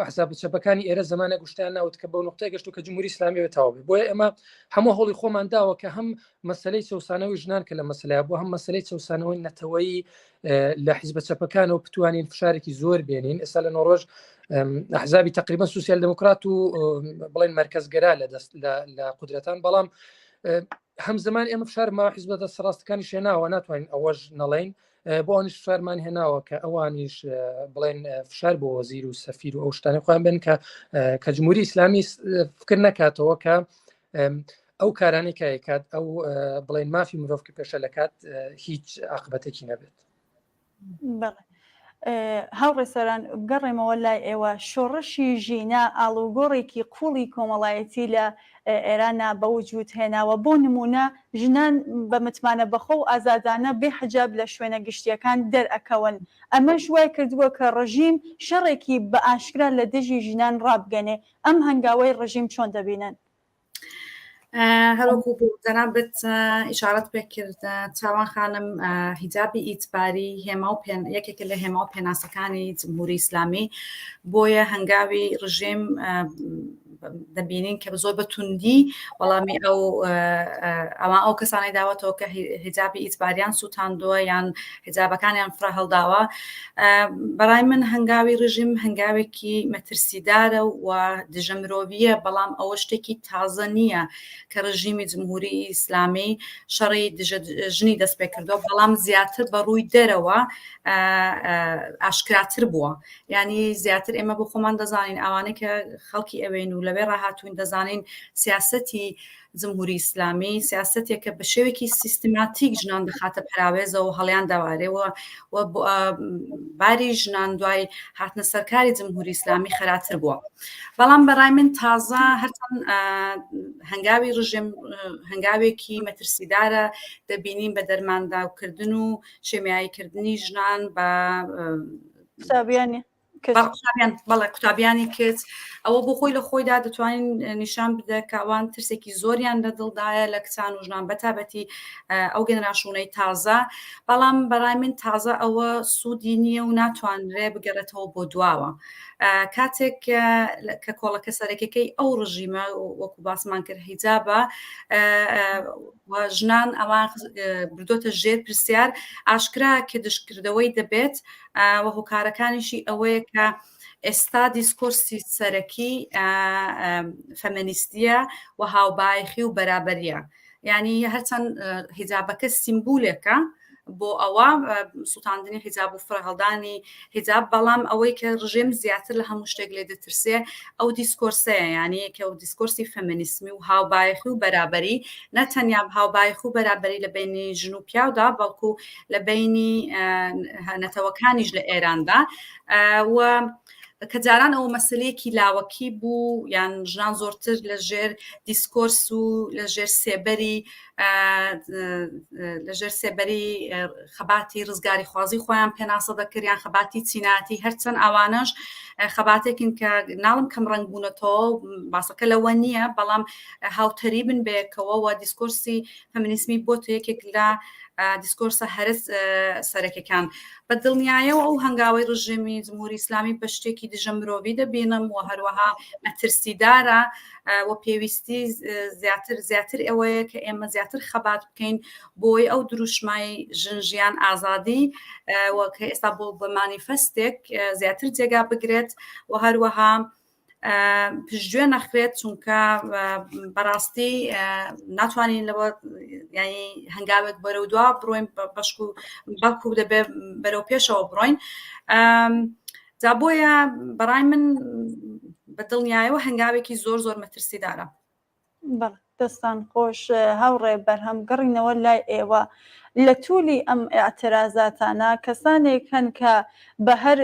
Speaker 3: ئەحزاب چەپەکانی ئێرە زمانە گوشتیان ناوت کە بە نقطەیە گەشتو کە جمهوری ئیسلامی تەواو بێ بۆیە ئێمە هەموو هەوڵی خۆمان داوە کە هەم مەسلەی چەسانەوەی ژنان کە لە مەسلەیە بۆ هەم مەسلەی چەسانەوەی نەتەوەیی لە حیزبە چەپەکانەوە بتوانین فشارێکی زۆر بێنین ئێستا لە نۆڕۆژ ئەحزابی تقریبا سوسیال دموکرات و بڵێن مرکزگەرا لە دەست لە قودرەتان بەڵام هەم زمان ئێمە فشار ما حیزبە دەستڕاستەکانی شێناوە ناتوانین ئەوەش نەڵێین بۆ ئەوانیش فشارمان هێناوە کە ئەوانیش بڵێن فشار بۆ وەزیر و سەفیر و ئەو شتانە خۆیان بن کە کە جمهوری ئیسلامی فکر نکاتەوە کە ئەو کارانەی کە کات ئەو بڵێن مافی مرۆڤ کە پێشە لەکات هیچ عقبەتێکی نەبێت.
Speaker 1: بەڵێ هاوڕێ سۆران بگەڕێمەوە لای ئێوە شۆڕشی ژینا ئاڵوگۆڕێکی قوڵی کۆمەڵایەتی لە ئێرانە بە وجود هێناوە بۆ نمونە ژنان بە متمانە بەخۆ و ئازادانە بێ حجاب لە شوێنە گشتیەکان دەرئەکەون ئەمەش وای کردووە کە ڕژیم شەڕێکی بە ئاشکرا لە دژی ژنان ڕابگەنێ ئەم هەنگاوەی ڕژیم چۆن دەبینن؟
Speaker 2: هەروەکو جەنابت ئیشارەت پێ کرد چاوان خانم حیجابی ئیجباری هێما و پێ یەکێکە لە هێما و پێناسەکانی جمهوری ئیسلامی بۆیە هەنگاوی ڕژێم دەبینین کە زۆر بە توندی وەڵامی ئەو ئەوان ئەو کەسانەی داوەتەوە کە حیجابی ئیجباریان سووتاندووە یان حیجابەکانیان فرە هەڵداوە بەڕای من هەنگاوی ڕژیم هەنگاوێکی مەترسیدارە و دژە مرۆڤیە بەڵام ئەوە شتێکی تازە نییە کە ڕژیمی جمهوری ئیسلامی شەڕی دژە ژنی دەست پێ کردووە بەڵام زیاتر بە ڕووی دەرەوە ئاشکراتر بووە ینی زیاتر ئێمە بۆ خۆمان دەزانین ئەوانەی کە خەڵکی ئەوێن و لەوێ ڕاهاتوین دەزانین سیاستی جمهوری ئیسلامی سیاسەتێکە بە شێوەیەکی سیستماتیک ژنان دەخاتە پەراوێزەوە هەڵیان دەوارێەوە و باری ژنان دوای هاتنە سەرکاری جمهوری ئیسلامی خەراتر بووە بەڵام بەڕای من تازە هەرچەند هەنگاوی ڕژێم هەنگاوێکی مەترسیدارە دەبینین بە دەرمانداوکردن و شێمیاییکردنی ژنان بە
Speaker 1: قوتابیانی
Speaker 2: قوتابیان بەڵێ قوتابیانی کچ ئەوە بۆ خۆی لە خۆیدا دەتوانین نیشان بدە کە ئەوان ترسێکی زۆریان لە دڵدایە لە کچان و ژنان بەتابەتی ئەو گەنراشونەی تازە بەڵام بەڕای من تازە ئەوە سوودی نییە و ناتوانرێ بگەڕێتەوە بۆ دواوە کاتێک کە کۆڵەکە سەرەکەکەی ئەو ڕژیمە وەکو باسمان کرد حیجابە و ژنان ئەوان بردۆتە ژێر پرسیار ئاشکرا کە دشکردەوەی دەبێت و هۆکارەکانیشی ئەوەیە کە ئێستا دیسکۆرسی سەرەکی فەمەنیستیە و هاوبایخی و بەرابەریە یعنی هەرچەند حیجابەکە سیمبولێکە بۆ ئەوە سووتاندنی حیجاب و فرەهەڵدانی حیجاب بەڵام ئەوەی کە ڕژێم زیاتر لە هەموو شتێک لێ دەترسێ ئەو دیسکۆرسەیە یعنی کە و دیسکۆرسی فەمینیسمی و هاوبایەخی و بەرابەری نە تەنیا هاوبایەخ و بەرابەری لە بینی ژن و پیاودا بەڵکو لە بینی نەتەوەکانیش لە ئێراندا و کە جاران ئەوە مەسلەیەکی لاوەکی بوو یان ژنان زۆرتر لە ژێر دیسکۆرس و لە ژێر سێبەری لە ژێر سێبەری خەباتی ڕزگاری خوازی خۆیان پێناسە دەکرد یان خەباتی چیناتی هەرچەند ئەوانەش خەباتێکن کە ناڵم کەم ڕەنگ بوونەتەوە باسەکە لەوە نییە بەڵام هاوتەری بن بەیەکەوە و دیسکۆرسی فەمینیسمی بۆتە یەکێک لە دیسکۆرسە هەرە سەرەکیەکان. بە دڵنیایەوە ئەو هەنگاوەی ڕژێمی جمهوری ئیسلامی بە شتێکی دژە مرۆڤی دەبینم و هەروەها مەترسیدارە و پێویستی زیاتر زیاتر ئەوەیە کە ئێمە زیاتر خەبات بکەین بۆی ئەو دروشمای ژن ژیان ئازادی و کە ئێستا بۆ بە مانیفەستێک زیاتر جێگا بگرێت و هەروەها پشتگوێ نەخرێت چونکە بەڕاستی ناتوانین لەوە ینی هەنگاوێک بەرەو دوا بڕۆین بەشک و بەڵکو دەبێ بەرەو پێشەوە بڕۆین جا بۆیە بەڕای من بە دڵنیایەوە هەنگاوێکی زۆر زۆر مەترسیدارە.
Speaker 1: بەڵێ دەستان خۆش هاوڕێ بەرهەم گەڕینەوە لای ئێوە لە تولی ئەم ئیعترازاتانە کەسانێک هەن کە بە هەر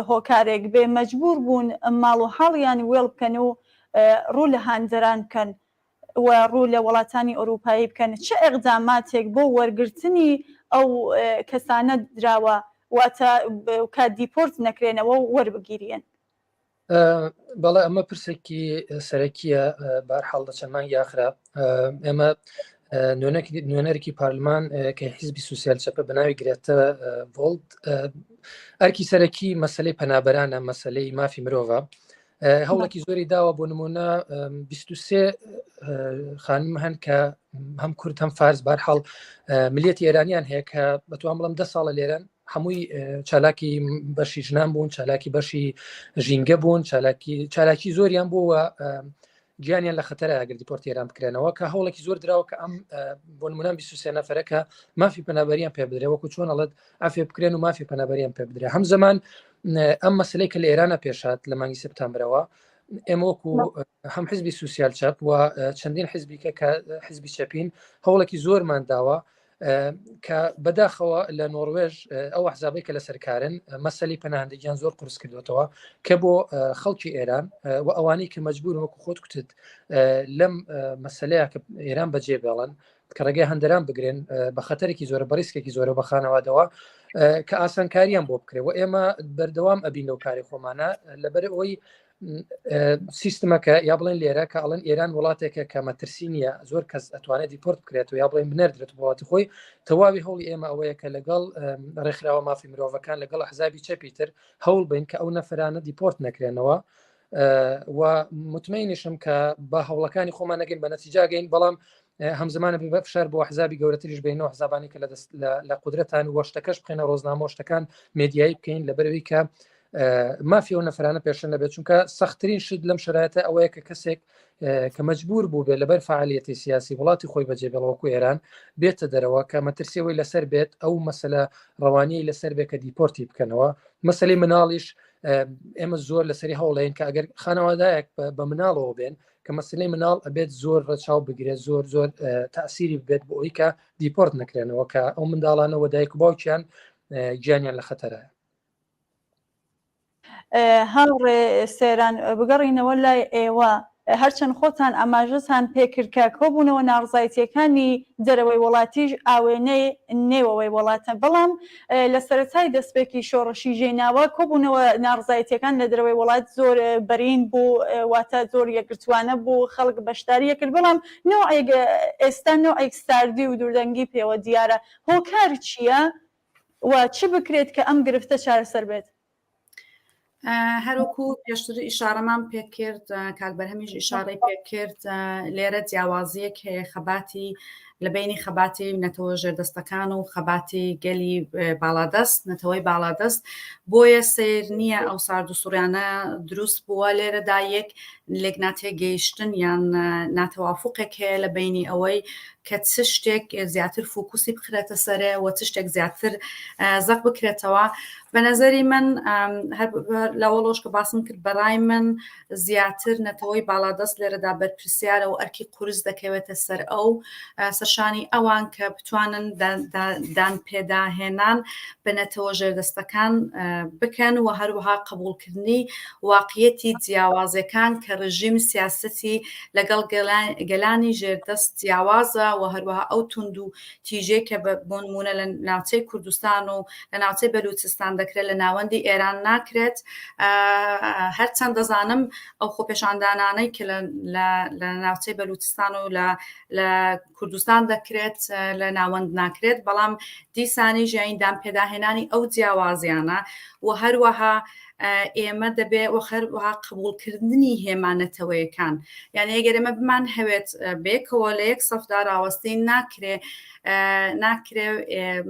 Speaker 1: هۆکارێک بێ مەجبوور بوون ماڵ و حاڵیان وێڵ بکەن و ڕوو لە هەندەران بکەن و ڕوو لە وڵاتانی ئورووپایی بکەن، چ ئیقداماتێک بۆ وەرگرتنی ئەو کەسانە دراوە واتە کە دیپۆرت نەکرێنەوە و وەربگیریێن؟
Speaker 3: بەڵێ ئەمە پرسێکی سەرەکیە بارحاڵ لە چەند مانگی ئاخرا ئێمە. نوێنەرێکی پارلمان کە حیزبی سوسیال چەپە بە ناوی گرێتە ڤۆڵد ئەرکی سەرەکی مەسلەی پەنابەرانە مەسلەی مافی مرۆڤە هەوڵێکی زۆری داوە بۆ نمونە 23 خانم هەن کە هەم کورد هەم فارس بارحاڵ ملیەتی ئێرانیان هەیە کە بەتوان بڵم ده ساڵە لێرەن هەمووی چالاکی بەشی ژنان بوون چالاکی بەشی ژینگە بوون چالاکی چالاکی زۆریان بووە گیانیان لە خەتەرە ئەگەر دیپۆرتی ئێران بکرێنەوە کە هەوڵێکی زۆر دراوە کە ئەم بۆ نمونە 23 نەفرە کە مافی پەنابەریان پێ بدرێ وەکو چۆن ئەڵێت ئەفێ بکرێن و مافی پەنابەریان پێ بدرێ هەم زەمان ئەم مەسلەی کە لە ئێرانە پێشات لە مانگی سپتامبرەوە ئێمە وەکو هەم حزبی سوسیال چەپ و چەندین حزبیکە کە حزبی چەپین هەوڵێکی زۆرمان داوە کە بەداخەوە لە نۆڕوێژ ئەو حزابەی کە لەسەر کارن مەسەلی پەناهندگیان زۆر قرس کردوێتەوە کە بۆ خەڵکی ئێران و ئەوانەی کە مەجبور وەکو خۆت کوتت لەم مەسلەیە کە ئێران بەجێ بێڵن کە ڕێگەی هەندران بگرن بە خەتەرێکی زۆرە بەڕیسکێکی زۆرە بە خانەوادەوە کە ئاسانکاریان بۆ بکرێ و ئێمە بەردەوام ئەبین لەو کاری خۆمانە لەبەر ئەوەی سیستمەکە یا بڵێن لێرە کە ئەڵێن ئێران وڵاتێکە کە مەترسی نییە زۆر کەس ئەتوانێت دیپۆرت بکرێت و یا بڵێن بنەردرێت وڵاتی خۆی تەواوی هەوڵی ئێمە ئەوەیە کە لەگەڵ ڕێکخراوە مافی مرۆڤەکان لەگەڵ حزابی چەپی تر هەوڵ بین کە ئەو نەفرانە دیپۆرت نەکرێنەوە و مطمئنیشم کە بە هەوڵەکانی خۆمان نەگەین بە نەتیجاگەین بەڵام هەمزمانە بە فشار بۆ حزابی گەورەتریش بینەوە حزابانی کە لە دەست لە قودرەتان وەشتەکەش بخێنە ڕۆزنامە شتەکان مێدیایی بکەین لەبەرەوەی کە مافی ئەو نەفرانە پێشن نەبێت چونکە سەختترین شت لەم شرایەتە ئەوەیە کە کەسێک کە مەجبور بوو بێت لەبەر فعالیەتی سیاسی وڵاتی خۆی بەجێ بێڵەوەکو ئێران بێتە دەرەوە کە مەترسیەوەی لەسەر بێت ئەو مەسەلە ڕەوانیی لەسەر بێت کە دیپۆرتی بکەنەوە مەسلەی مناڵیش ئێمە زۆر لەسەری هەوڵێن کە ئەگەر خانەوادایەک بە مناڵەوە بێن کە مەسلەی مناڵ ئەبێت زۆر ڕەچاو بگرێت زۆر زۆر تاسیری بێت بۆ ئەوی کە دیپۆرت نەکرێنەوە کە ئەو منداڵانەوە دایک و باوکیان گیانیان لە خەتەرە
Speaker 1: هاوڕێ سێران بگەڕینەوە لای ئێوە هەرچەند خۆتان ئاماژەتان پێکرد کە کۆبوونەوە ناڕزایتیەکانی دەرەوەی وڵاتیش ئاوێنەی نێوەوەی وڵاتە بەڵام لە سەرەتای دەستپێکی شۆڕشی ژیناوە کۆبوونەوە ناڕزایەتیەکان لە دەرەوەی وڵات زۆر بەرین بوو واتە زۆر یەکگرتووانە بوو خەڵک بەشداریە کرد بەڵام نەوعێک ئێستا نەوعێک ساردی و دووردەنگی پێوە دیارە هۆکار چییە و چ بکرێت کە ئەم گرفتە چارەسەر بێت؟
Speaker 2: هەروەکو پێشتر ئیشارەمان پێکرد کاک بەرهەمیش ئیشارەی پێکرد لێرە جیاوازیەک هەیە خەباتی لە بینی خەباتی نەتەوە ژێردەستەکان و خەباتی گەلی باڵادەست نەتەوەی باڵادەست بۆیە سیر نییە ئەو سارد و سوڕیانە دروست بووە لێرەدا یەک لێک ناتێگەیشتن یان ناتەوافقێک هەیە لە بینی ئەوەی کە چ شتێک زیاتر فوکوسی بخرێتە سەرێ و چ شتێک زیاتر زەق بکرێتەوە بە نظری من لەوەڵۆش کە باسم کرد بەڕای من زیاتر نەتەوەی باڵادەست لێرەدا بەرپرسیارە و ئەرکی قورس دەکەوێتە سەر ئەو سەرشانی ئەوان کە بتوانن دان پێداهێنان بە نەتەوە ژێردەستەکان بکەن و هەروەها قبوڵکردنی واقعیەتی جیاوازەکان کە ڕژیم سیاسەتی لەگەڵ گەلانی ژێردەست جیاوازە و هەروەها ئەو توند و تیژەی کە بۆ نموونە لە ناوچەی کوردستان و لە ناوچەی بەلوچستان دەکرێت لە ناوەندی ئێران ناکرێت هەرچەند دەزانم ئەو خۆپێشاندانانەی کە لە ناوچەی بەلوچستان و لە کوردستان دەکرێت لە ناوەند ناکرێت بەڵام دیسانی ژیانی دان پێداهێنانی ئەو جیاوازیانە و هەروەها ئێمە دەبێ و هەروەها قبوڵکردنی هێما نەتەوەیەکان یعنی ئەگەر ئێمە بمان هەوێت بێکەوە لە یەک سەفدا ڕاوەستین ناکرێ ناکرێ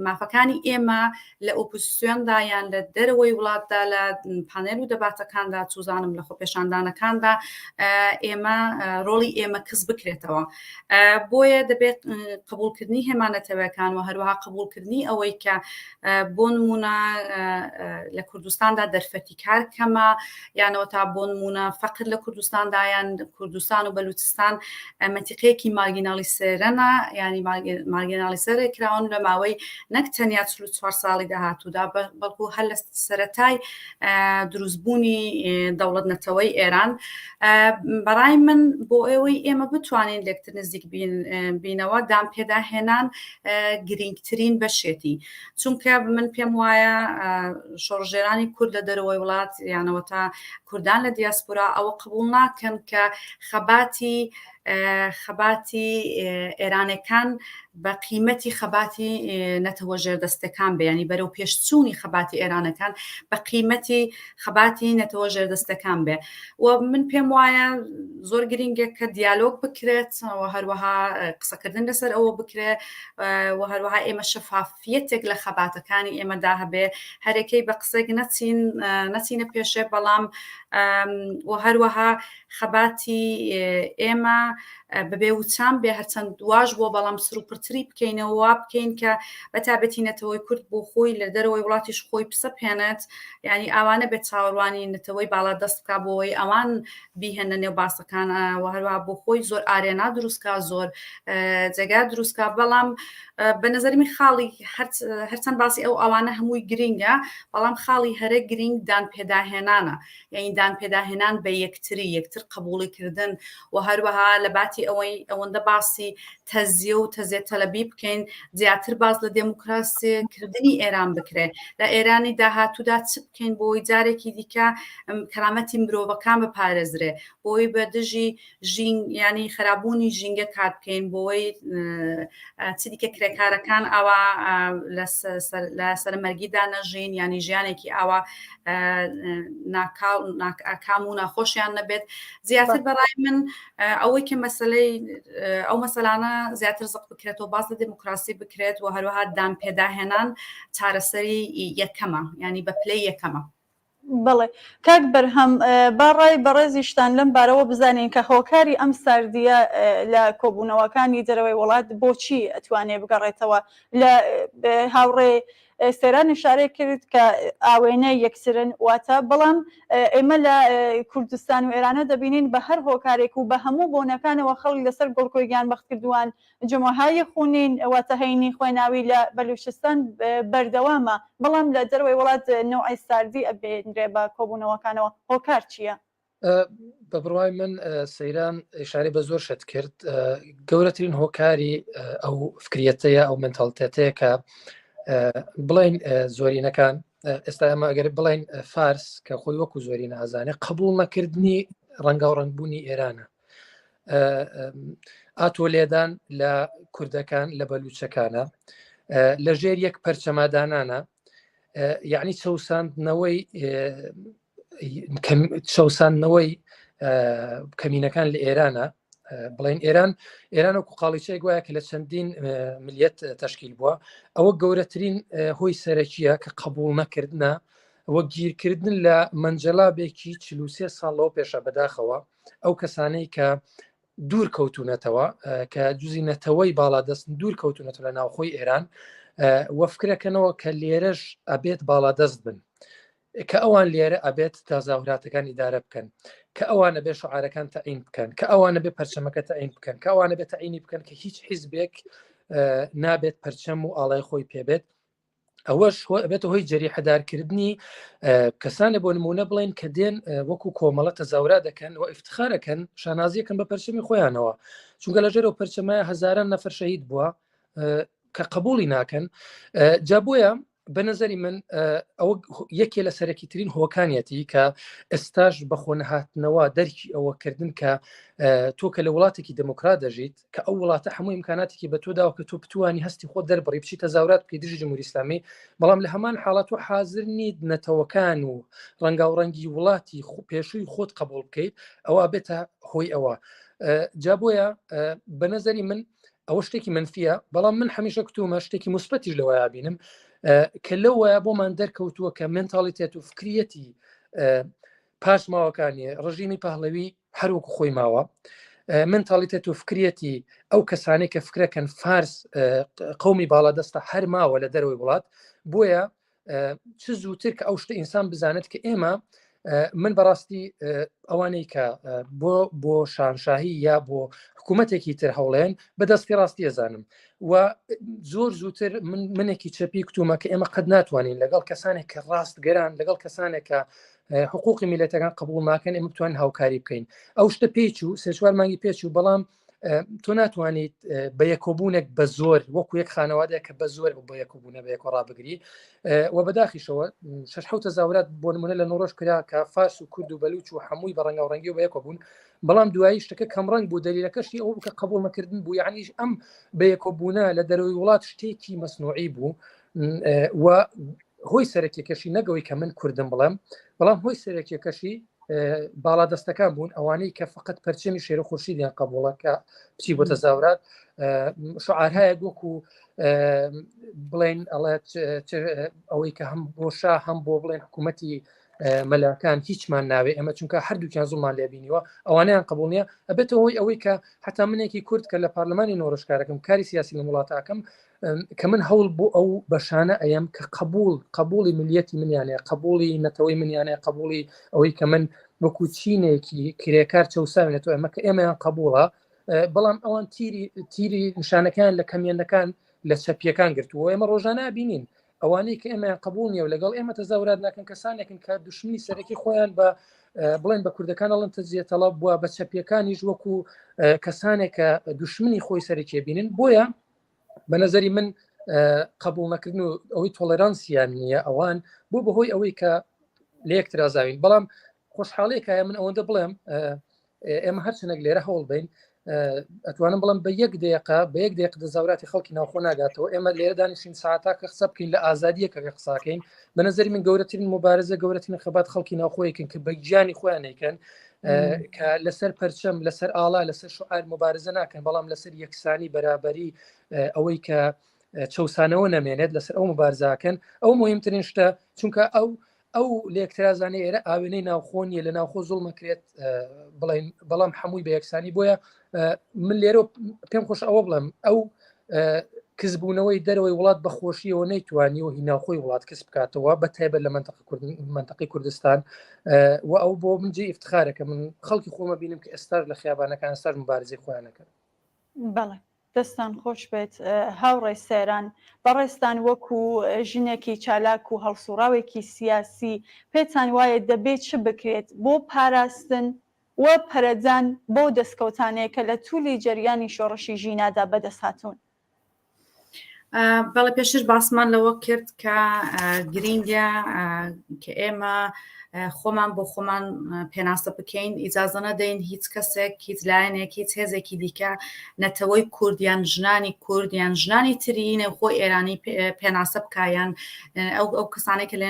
Speaker 2: مافەکانی ئێمە لە ئۆپۆزیسیۆندا یان لە دەرەوەی وڵاتدا لە پانێل و دەباتەکاندا چوزانم لە خۆپێشاندانەکاندا ئێمە ڕۆڵی ئێمە کز بکرێتەوە بۆیە دەبێت قبولکردنی هێمانەتەوەکان و هەروەها قبولکردنی ئەوەی کە بۆ نمونە لە کوردستاندا دەرفەتی کار کەمە یانەوە تا بۆ نمونە فەقر لە کوردستاندا یان کوردستان و بەلوچستان مەتیقەیەکی مارگینالیسێرەنە ینی مارگینالیسەرێ کراون لە ماوەی نەک تەنیا 44 ساڵی داهاتوودا بەڵکو هەر لە سەرەتای دروستبوونی دەوڵەت نەتەوەی ئێران بەڕای من بۆ ئەوەی ئێمە بتوانین لەکتر نزیک بینەوە دام پێداهێنان گرنگترین بەشێتی چونکە من پێم وایە شۆڕژێرانی کورد لە دەرەوەی وڵات یانەوە تا کوردان لە دیاسپورا ئەوە قبول ناکەن کە خەباتی. خەباتی ئێرانەکان بە قیمەتی خەباتی نەتەوە ژێردەستەکان بێ، یانی بەرەو پێشچوونی خەباتی ئێرانەکان بە قیمەتی خەباتی نەتەوە ژێردەستەکان بێ. و من پێم وایە زۆر گرینگە کە دیالۆگ بکرێت و هەروەها قسەکردن لەسەر ئەوە بکرێ و هەروەها ئێمە شەفافیەتێک لە خەباتەکانی ئێمەدا هەبێ، هەرێکەی بە قسێک نەچین نەچینە پێشێ، بەڵام و هەروەها خەباتی ئێمە بەبێ وچان بێ، هەرچەند واش بووە بەڵام سروپڕتری بکەینەوە، وا بکەین کە بە تابەتی نەتەوەی کورد بۆ خۆی لە دەرەوەی وڵاتیش خۆی بسەپێنێت، یعنی ئاوانە بێت چاوەڕوانی نەتەوەی باڵا دەست بکا بۆی ئەوان بیهێنە نێو باسەکان، و هەروەها بۆ خۆی زۆر ئارێنا دروستکا، زۆر جێگا دروستکا. بەڵام بە نظری من خاڵی هەرچەند باسی ئەو ئەوانە هەمووی گرینگە، بەڵام خاڵی هەرە گرینگ دان پێداهێنانە، یعنی دان پێداهێنان بە یەکتری، یەکتر قبوڵی کردن، و هەروەها لە باتی ئەوەی ئەوەندە باسی تەزیە و تەزیە تەلەبی بکەین، زیاتر باس لە دێموکراسی کردنی ئێران بکرێ، لە ئێرانی داهاتوودا چ بکەین بۆی جارێکی دیکە کەرامەتی مرۆڤەکان بپارێزرێ، بۆی بە دژی ژین ینی خراببوونی ژینگە کار بکەین، بۆی چ دیکە کرێکارەکان ئاوا لە سەرمەرگیدا نەژین، ینی ژیانێکی ئاوا ناکام و ناخۆشیان نەبێت. زیاتر بەڕای من ئەوەی کە مەسلەی ئەو مەسەلانە زیاتر زق بکرێتەوە، باس لە دموکراسی بکرێت و هەروەها دان پێداهێنان چارەسەری یەکەمە، ینی بە پلەی یەکەمە.
Speaker 1: بەڵێ کاک بەرهەم، با ڕای بەڕێزیشتان لەم بارەوە بزانین کە هۆکاری ئەم ساردییە لە کۆبوونەوەکانی دەرەوەی وڵات بۆچی ئەتوانێ بگەڕێتەوە؟ لە هاوڕێ سەیران ئیشارەی کرد کە ئاوێنەی یەکترن، واتە بەڵام ئێمە لە کوردستان و ئێرانە دەبینین بە هەر هۆکارێک و بە هەموو بۆنەکانەوە خەڵک لەسەر گڵکۆی گیانبەختکردووان جومعەی خونین واتە هەینی خوێناوی لە بەلوچستان بەردەوامە، بەڵام لە دەرەوەی وڵات نەوعی ساردی ئەبینرێ بە کۆبوونەوەکانەوە، هۆکار چییە؟
Speaker 3: بە بڕوای من سەیران ئیشارەی بە زۆر شت کرد، گەورەترین هۆکاری ئەو فکریەتەیە، ئەو منتاڵتێتەیە کە بڵین زۆرینەکان ئێستا ئەمە ئەگەر بڵین فارس کە خۆی وەکو زۆرینە ئازانێ قبول نەکردنی ڕەنگاوڕەنگبوونی ئێرانە، ئاتۆ لێدان لە کوردەکان لە بەلوچەکانە لە ژێر یەک پەرچەمادانانە، یعنی چەساندنەوەی چەساندنەوەی کەمینەکان لە ئێرانە. بڵێن ئێران ئێران وەکو قاڵیچەیەک وایە کە لە چەندین ملیت تشکیل بووە. ئەوە گەورەترین هۆی سەرەکیە کە قبول نەکردنە وە گیرکردن لە مەنجەلابێکی 43 ساڵ لەوە پێشە. بەداخەوە ئەو کەسانەی کە دوور کەوتونەتەوە، کە جزی نەتەوەی باڵادەستن، دوور کەوتونەتە لە ناوخۆی ئێران وەفکرەکەنەوە کە لێرەش ئەبێت باڵادەست بن، کە ئەوان لێرە ئەبێت تازاهوراتەکان ئیدارە بکەن، کە ئەوانە بێ شعارەکان تەعین بکەن، کە ئەوانە بێ پەرچەمەکە تەعین بکەن، کە ئەوانە بێ تەعینی بکەن کە هیچ حیزبێک نابێت پەرچەم و ئاڵای خۆی پێبێت. ئەوەش ئەبێتە هۆی جەریحەدارکردنی کەسانە، بۆ نمونە بڵێن کە دێن وەکو کۆمەڵە تەزاورا دەکەن و ئفتخارەکەن، شانازیەکەن بە پەرچەمی خۆیانەوە، چونکە لە ژێرەوە پەرچەمە هەزاران نەفەر شەهید بووە کە قبولی ناکەن. جا بۆیە بە نظری من ئەوە یەکێ لە سەرەکی ترین هۆکانیەتی کە ئێستاش بەخۆ نەهاتنەوە دەرکی ئەوەکردن کە تۆ کە لە وڵاتێکی دموکرات دەژیت، کە ئەو وڵاتە هەموو ئیمکاناتێکی بە تۆ داوە کە تۆ بتوانی هەستی خۆت دەربڕی، بچی تەزاورات بکەی دژی جمهوری ئیسلامی، بەڵام لە هەمان حاڵات تۆ حاضر نیت نەتەوەکان و ڕەنگاوڕەنگی وڵاتی پێشووی خۆت قبول بکەیت، ئەوە بێتە هۆی ئەوە. جا بۆیە بە نظری من ئەوە شتێکی منفیە، بەڵام من هەمیشە کتومە شتێکی مثبەتیش لەوەیا بینم کە لەوەیە بۆمان دەرکەوتووە کە منتاڵیتێت و فکریەتی پاشماوەکانی ڕژیمی پەهڵەوی هەروەکو خۆی ماوە. منتاڵیتێت و فکریەتی ئەو کەسانەی کە فکرەکەن فارس قومی باڵادەستە هەر ماوە لە دەرەوەی وڵات. بۆیە چ زووتر کە ئەو شتە ئینسان بزانێت کە ئێمە من بەڕاستی ئەوانەی کە بۆ بۆ شانشاهی یا بۆ حکوومەتێکی تر هەوڵێن بەدەستی ڕاستی ئەزانم و زۆر زووتر من منێکی چەپی کتومە کە ئێمە قەت ناتوانین لەگەڵ کەسانێک کە ڕاستگەران، لەگەڵ کەسانێک کە حقوقی میلەتەکان قبول ناکەن، ئێمە بتوانین هاوکاری بکەین. ئەو شتە پێچوو، سێ چوار مانگی پێچوو، بەڵام تۆ ناتوانیت بە یەکۆبوونێک بە زۆر وەکو یەک خانەوادەیە کە بە زۆر بە یەکۆبوونە بە یەکۆ ڕابگری و بەداخیشەوە شش حوتە تەزاورات بۆ نمونە لە نۆڕۆژ کرا کە فارس و کورد و بەلوچ و هەمووی بە ڕەنگە و ڕەنگی و بە یەکۆ بوون بەڵام دوایی شتەکە کەم ڕەنگ بوو دەلیلەکەشی ئەوە بوو کە قبول نەکردن بوو یعنیش ئەم بە یەکۆبوونە لە دەرەوەی وڵات شتێکی مەسنوعی بوو و هۆی سەرەکیەکەشی نەگەوەی کە من کوردم بڵێم بەڵام هۆی سەرەکیەکەشی باڵا دەستەکان بوون ئەوانەی کە فقط پەرچەمی شێر و خورشیدیان قبوڵە کە بچی بۆ تەزاورات شعارهایە وەکو بڵێن ئەڵێت ئەوەی کە هەم بۆ شا هەم بۆ بڵێن حکوومەتی مەلاکان هیچمان ناوێ ئێمە چونکە هەردووکیان زوڵمان لێبینیوە ئەوانیان قبول نییە ئەبێتەوە هۆی ئەوەی کە حتا منێکی کورد کە لە پەرلەمانی نۆرشکارەکەم کاری سیاسی لە وڵاتاکەم کە من هەوڵ بۆ ئەو بەشانە ئەیەم کە قبول قبولی ملیەتی منیانەیە قبولی نەتەوەی منیانەیە قبولی ئەوەی کە من وەکو چینێکی کرێکار چەساوێنێتەوە ئەمە کە ئێمەیان قبوڵە بەڵام ئەوان تیری تیری نیشانەکان لە کەمیەنەکان لە چەپیەکان گرتووە ئێمە ڕۆژانە بینین ئەوانەی کە ئێمەیان قبول نییە و لەگەڵ ئێمە تەزاورات ناکەن کەسانێکن کە دشمنی سەرەکی خۆیان بە بڵێن بە کوردەکان ئەڵەن تەجزیە تەڵەب بووە بە چەپیەکانیش وەکو کەسانێک کە دشمنی خۆی سەرەکی بینن بۆیە بە نظری من قبول نەکردن و ئەوەی تۆلێرانسیان نییە ئەوان بۆ بەهۆی ئەوەی کە لە یەک ترازاوین بەڵام خۆشحاڵێکە من ئەوەندە بڵێم ئێمە هەرچەنێک لێرە هەوڵ بین ئەتوانم بڵم بە یەک دقە بە یەک دقە دەزاوراتی خەڵکی ناوخۆ ناگاتەوە ئێمە لێرە دانیشین ساعتا کە قسە بکەین لە ئازادیەکە کە قساکەین بە نظری من گەورەترین مبارزە گەورەترین خەبات خەڵکی ناوخۆیەکن کە بە گیانی خۆیان نیکەن کە لەسەر پەرچەم لەسەر ئاڵا لەسەر شعار مبارزە ناکەن بەڵام لەسەر یەکسانی بەرابەری ئەوەی کە چەسانەوە نەمێنێت لەسەر ئەو مبارزاکەن ئەو مهمترین شتە چونکە ئەو ئەو لێکترازانەی ئێرە ئاوێنەی ناوخۆ نیە لە ناوخۆ زوڵمەکرێت بڵین بەڵام هەمووی بە یەکسانی بۆیە من لێرە پێم خۆش ئەوە بڵێم ئەو کزبوونەوەی دەرەوەی وڵات بە خۆشیەوە نەیتوانی و هی ناوخۆی وڵات کز بکاتەوە بە تایبەت لە منطقە منطقی کوردستان و ئەو بۆ من جێ ئفتخارەکە من خەڵکی خۆمە بینم کە ئێستاش لە خیابانەکان سەر مبارزەی خۆیانەکەن.
Speaker 1: بەڵێ دەستان خۆش بێت هاوڕێ سەیران، بەڕێزتان وەکو ژنێکی چالاک و هەڵسوڕاوێکی سیاسی پێتان وایە دەبێ چ بکرێت بۆ پاراستن و پەرەدان بەو دەستکەوتانەیە کە لە تولی جەریانی شۆڕشی ژینادا بەدەست هاتوون؟
Speaker 2: بەڵێ پێشتر باسمان لەوە کرد کە گرینگە کە ئێمە خۆمان بۆ خۆمان پێناسە بکەین ئیجازە نەدەین هیچ کەسێک هیچ لایەنێک هیچ هێزێکی دیکە نەتەوەی کورد یان ژنانی کورد یان ژنانی تری نێوخۆ ئێرانی پێناسە بکایان ئەو ئەو کەسانێک کە لە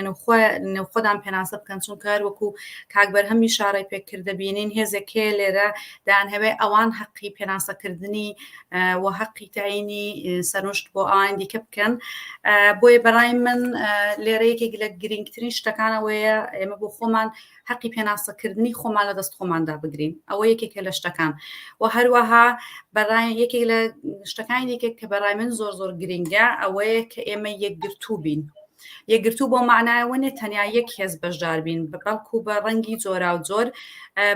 Speaker 2: نێوخۆدان پێناسە بکەن چونکە هەر وەکو کاک بەرهەمی شارای پێکرد دەبینین هێزێک هەیە لێرە دەیانهەوێ ئەوان حەقی پێناسەکردنی و حەقی تەعینی سەرنوشت بۆ ئەوان دیکە بکەن بۆیە بەڕای من لێرە یەکێک لە گرنگترین شتەکانەوەیە ئێمە بۆ خۆمان حەقی پێناسەکردنی خۆمان لە دەست خۆماندا بگرین ئەوە یەکێکە لە شتەکان و هەروەها بەڕای یەکێک لە شتەکانی دیکە کە بەڕای من زۆر زۆر گرنگە ئەوەیە کە ئێمە یەکگرتوو بین یەکگرتوو بۆ معنایەوە نیە تەنیا یەک هێز بەشدار بین بەڵکو بە ڕەنگی جۆراوجۆر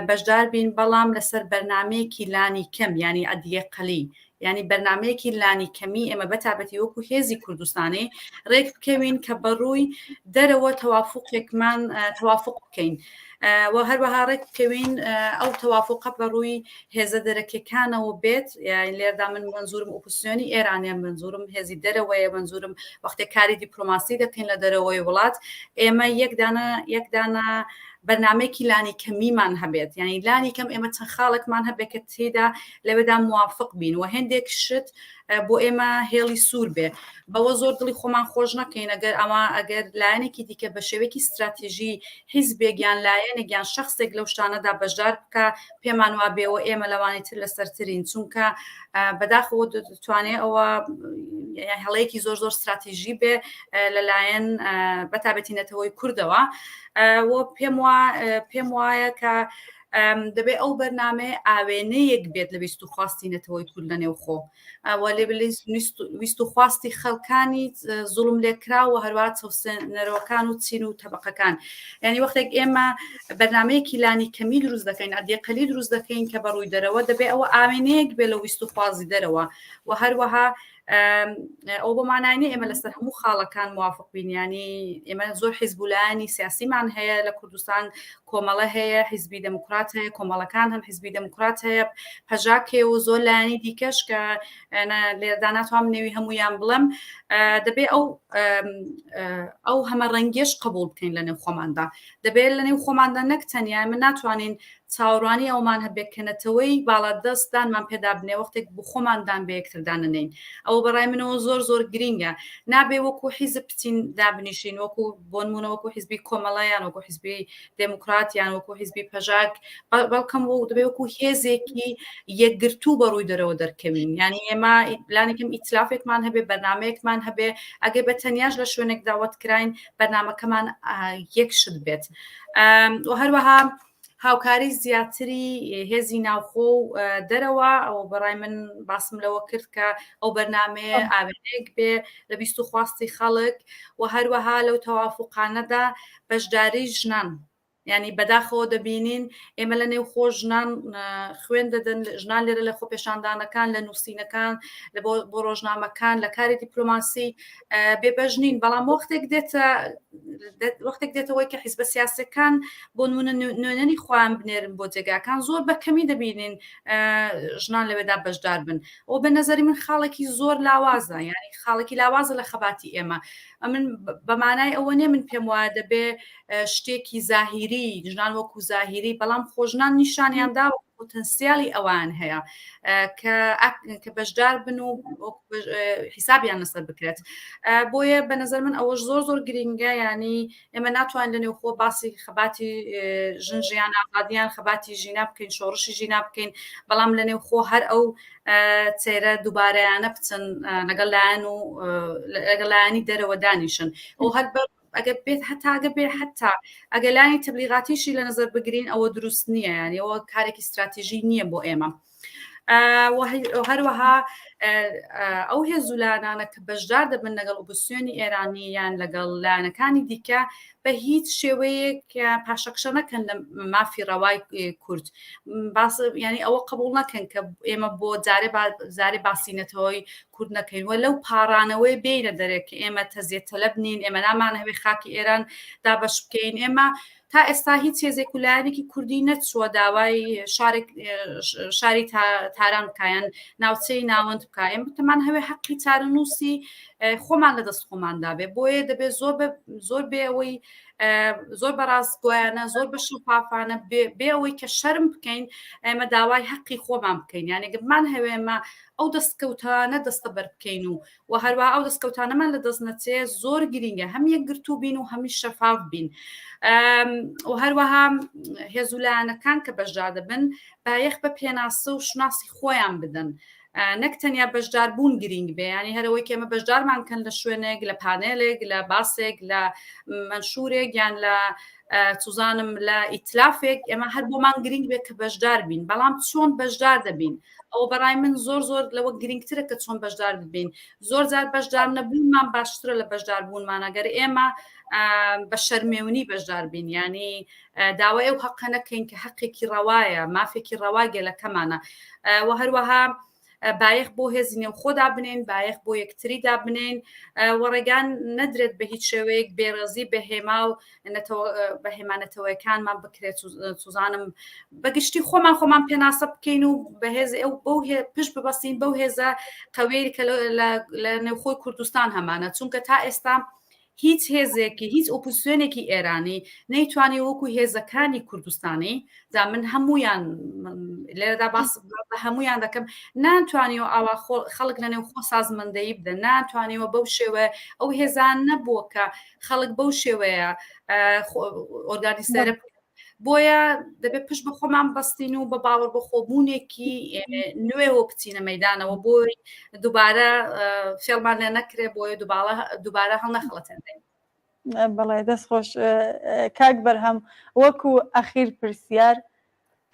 Speaker 2: بەشدار بین بەڵام لەسەر بەرنمەیەکی لانی کەم ینی ئەدیە قەلی ینی بەرنمەیەکی لانی کەمی ئێمە بەتابەتی وەکو هێزی کوردستانی ڕێک بکەوین کە بەڕووی دەرەوە تەوافقێکمان توافق بکەین و هەروەها ڕێک بکەوین ئەو تەوافقە بەڕووی هێزە دەرەکیەکانەوە بێت لێردا من مەنزورم ئۆپۆزسیۆنی ئێرانە مەنزورم هێزی دەرەوەیە مەنزورم وەختێک کاری دیپلۆماسی دەکەین لە دەرەوەی وڵات ئێمە یەکدانە یەکدانە بەرنمەیەکی لانی کەمیمان هەبێت یعنی لانی کەم ئێمە چەند خاڵێکمان هەبێت کە تێدا لەوێدا موافق بین و هێندێک شت بۆ ئێمە هێڵی سوور بێ بەوە زۆر دڵی خۆمان خۆش نەکەین ئەگەر ئەمە ئەگەر لایەنێکی دیکە بە شێوەیەکی ستراتیژی حیزبێک یان لایەنێک یان شخصێک لەو شتانەدا بەشدار بکە پێمان وا بێەوە ئێمە لەوانی تر لەسەرترین چونکە بەداخەوە دەتوانێت ئەوە هەڵەیەکی زۆر زۆر ستراتیژی بێ لەلایەن بەتابەتی نەتەوەی کوردەوە و پێم پێم وایە کە دەبێ ئەو بەرنامەیە ئاوێنەیەک بێت لە ویست و خواستی نەتەوەی کورد لە نێوخۆ و لێ ویست و خواستی خەڵکانی زوڵم لێکرا و هەروە چەوسێنەرەوەکان و چین و تەبقەکان یعنی وەختێک ئێمە بەرنمەیەکی لانی کەمی دروست دەکەین ئەدیقەلی دروست دەکەین کە بەڕووی دەرەوە دەبێ ئەوە ئاوێنەیەک بێ لە ویست و خوازی دەرەوە و هەروەها. ئەو بۆ مانای نییە ئێمە لەسەر هەموو خاڵەکان موافق بین ینی ئێمە زۆر حیزب و لایەنی سیاسیمان هەیە لە کوردستان کۆمەڵە هەیە حیزبی دەموکرات هەیە کۆمەڵەکان هەن حیزبی دەموکرات هەیە پەژاکێ و زۆر لایەنی دیکەش کە لێردا ناتوانم نێوی هەمویان بڵێم دەبێ ئەو ئەو هەمە ڕەنگێش قبول بکەین لە نێو خۆماندا دەبێت لە نێو خۆماندا نەک تەنیا من ناتوانین چاوەڕوانی ئەوەمان هەبێت کە نەتەوەی باڵادەست دانمان پێدا بنێ وەختێک بۆ خۆمان دان بە یەکتر دانەنێین ئەوە بەڕای منەوە زۆر زۆر گرینگە نابێ وەکو حیزب بچین دابنیشین وەکو بۆنمونە وەکو حیزبی کۆمەڵە یان وەکو حیزبی دێموکرات یان وەکو حیزبی پەژاک بەڵکەم وەک دەبێ وەکو هێزێکی یەکگرتوو بە ڕووی دەرەوە دەرکەوین یعنی ئێمە لانێکم ئیتلافێکمان هەبێ بەرنمەیەکمان هەبێ ئەگەر بە تەنیاش لە شوێنێک داوەت کراین بەرنمەکەمان یەک شت بێت و هەروەها هاوکاری زیاتری هێزی ناوخۆ و دەرەوە ئەوە بەڕای من باسم لەوە کرد کە ئەو بەرنمەیە ئاوێنێک بێ لە بیست و خواستی خەڵک و هەروەها لەو تەوافقانەدا بەشداری ژنان ینی بەداخەوە دەبینین ئێمە لە نێو خۆ ژنان خوێن دەدەن ژنان لێرە لە خۆپێشاندانەکان لە نووسینەکان لە بۆ ڕۆژنامەکان لە کاری دیپلۆماسی بێبەش نین بەڵام وەختێک دێتە وەختێک دێتەوەی کە حیزبە سیاسەکان بۆ نمونە نوێنەری خۆیان بنێرن بۆ جێگاکان زۆر بە کەمی دەبینین ژنان لەوێدا بەشدار بن ئەو بە نظری من خاڵێکی زۆر لاوازە یعنی خاڵێکی لاوازە لە خەباتی ئێمە ئەمن بەمانای ئەوە نیە من پێم وایە دەبێ شتێکی زاهیری ژنان وەکو زاهیری بەڵام خۆژنان نیشانیان داوە پۆتەنسیالی ئەوان هەیە کە بەشدار بن و حیسابیان لەسەر بکرێت بۆیە بە نظر من ئەوەش زۆر زۆر گرنگە ینی ئێمە ناتوان لە نێوخۆ باسی خەباتی ژن ژیان ئازادیان خەباتی ژینا بکەین شۆڕشی ژینا بکەین بەڵام لە نێوخۆ هەر ئەو چێرە دووبارەیانە بچن لەگەڵ لایەن و لەگەڵ لایەنی دەرەوە دانیشن ئەو هەر ئەگەر بێت هەتا ئەگە بێ حتا ئەگە لانی تەبلیغاتیشی لە نظر بگرین ئەوە دروست نییە یانی ئەوە کارێکی استراتیژی نییە بۆ ئێمە. هەروەها ئەو هێز و لایەنانە کە بەشدار دەبن لەگەڵ ئۆپۆزیسیۆنی ئێرانی یان لەگەڵ لایەنەکانی دیکە بە هیچ شێوەیەک پاشەکشە نەکەن لە مافی ڕەوای کورد باس ینی ئەوە قبول نەکەن کە ئێمە بۆ جارێ زارێ باسی نەتەوەی کورد نەکەین و لەو پاڕانەوەی بێینە دەرێ کە ئێمە تەزیە تەلەب نین ئێمە نامانەوێ خاکی ئێران دابەش بکەین ئێمە تا ئێستا هیچ هێزێک و لایەنێکی کوردی نەچووە داوای شارێک شاری تاران بکایەن ناوچەی ناوەند بکە ئێمە بتەمان هەوێ حەقی چارەنووسی خۆمان لە دەست خۆماندا بێ بۆیە دەبێت زۆر زۆر بێ ئەوەی زۆر بەڕاستگۆیانە زۆر بە شەفافانە بێ ئەوەی کە شەرم بکەین ئێمە داوای حەقی خۆمان بکەین یانێ گەمان هەوێمە ئەو دەستکەوتانە دەستەبەر بکەین و و هەروە ئەو دەستکەوتانەمان لە دەست نەچێ زۆر گرینگە هەم یەکگرتوو بین و هەمیش شەفاف بین و هەروەها هێز و لایەنەکان کە بەشدار دەبن بایەخ بە پێناسە و شوناسی خۆیان بدەن نەک تەنیا بەشداربوون گرینگ بێ ینی هەرەوەی کە ئێمە بەشدارمان کەن لە شوێنێک لە پانێلێک لە باسێک لە منشورێک یان لە چزانم لە ئیتلافێک ئێمە هەر بۆمان گرنگ بێت کە بەشدار بین بەڵام چۆن بەشدار دەبین ئەوە بەڕای من زۆر زۆر لەوە گرنگترە کە چۆن بەشدار ببین زۆر جار بەشدار نەبوونمان باشترە لە بەشدار بوونمان ئەگەر ئێمە بە شەرمێونی بەشدار بین ینی داوای ئەو حەقە نەکەین کە حەقێکی ڕەوایە مافێکی ڕەوا گەلەکەمانە و هەروەها بایەخ بۆ هێزی نێوخۆ دابنێن بایەخ بۆ یەکتری دابنێن و ڕێگان نەدرێت بە هیچ شێوەیەک بێڕێزی بە هێما و بە هێمانەتەوەیەکانمان بکرێت سوزانم بەگشتی خۆمان خۆمان پێناسە بکەین و بەهێز ئەو بەو پشت ببەستین بەو هێزە قەوێری کە لە نێوخۆی کوردستان هەمانە چونکە تا ئێستا هیچ هێزێکی هیچ ئۆپۆزسیۆنێکی ئێرانی نەیتوانی وەکو هێزەکانی کوردستانی جا من هەمویان لێرەدا باس بە هەمویان دەکەم ناتوانیوە ئاوا خەڵک لە نێو خۆ سازمەندەی بدەن ناتوانیوە بەو شێوە ئەو هێزان نەبووە کە خەڵک بەو شێوەیە ئۆرگانیسەرە بۆیە دەبێت پشت بە خۆمان بەستین و بە باوەڕ بە خۆبوونێکی نوێوە بچینە مەدانەوە بۆی دووبارە فێڵمان لێ نەکرێ بۆیە دووبارە هەڵنەخڵەتێنین.
Speaker 1: بەڵێ دەست خۆش کاک بەرهەم وەکو ئەخیر پرسیار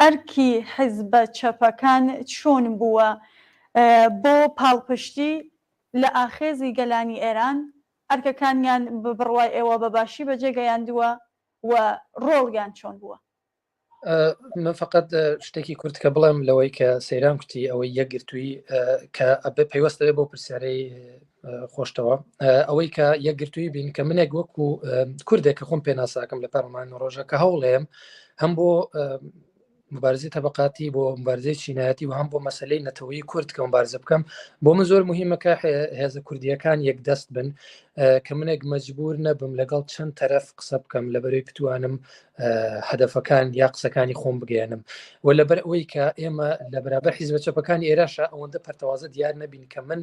Speaker 1: ئەرکی حیزبە چەپەکان چۆن بووە بۆ پاڵپشتی لە ئاخێزی گەلانی ئێران ئەرکەکانیان بە بڕوای ئێوە بە باشی بەجێ گەیاندووە و ڕۆڵیان چۆن بووە؟
Speaker 3: من فقط شتێکی کورت کە بڵێم لەوەی کە سەیران کوتی ئەوەی یەکگرتووی کە ئەبێ پەیوەستە بۆ پرسیارەی خۆشتەوە ئەوەی کە یەکگرتووی بین کە منێک وەکو کوردێک کە خۆم پێناساکەم لە پەرلەمان ڕۆژە کە هەوڵێم هەم بۆ مبارزەی تەبقاتی بۆ مبارزەی چینایەتی و هەم بۆ مەسلەی نەتەوەی کورد کە مبارزە بکەم بۆ من زۆر مهمە کە هێزە کوردیەکان یەک دەست بن کە منێک مەجبور نەبم لەگەڵ چەند تەرەف قسە بکەم لە بەرەی بتوانم هەدەفەکان یا قسەکانی خۆم بگەێنم و لەبەر ئەوەی کە ئێمە لە بەرابەر حیزبە چەپەکانی ئێراشە ئەوەندە پەرتەوازە دیار نەبین کە من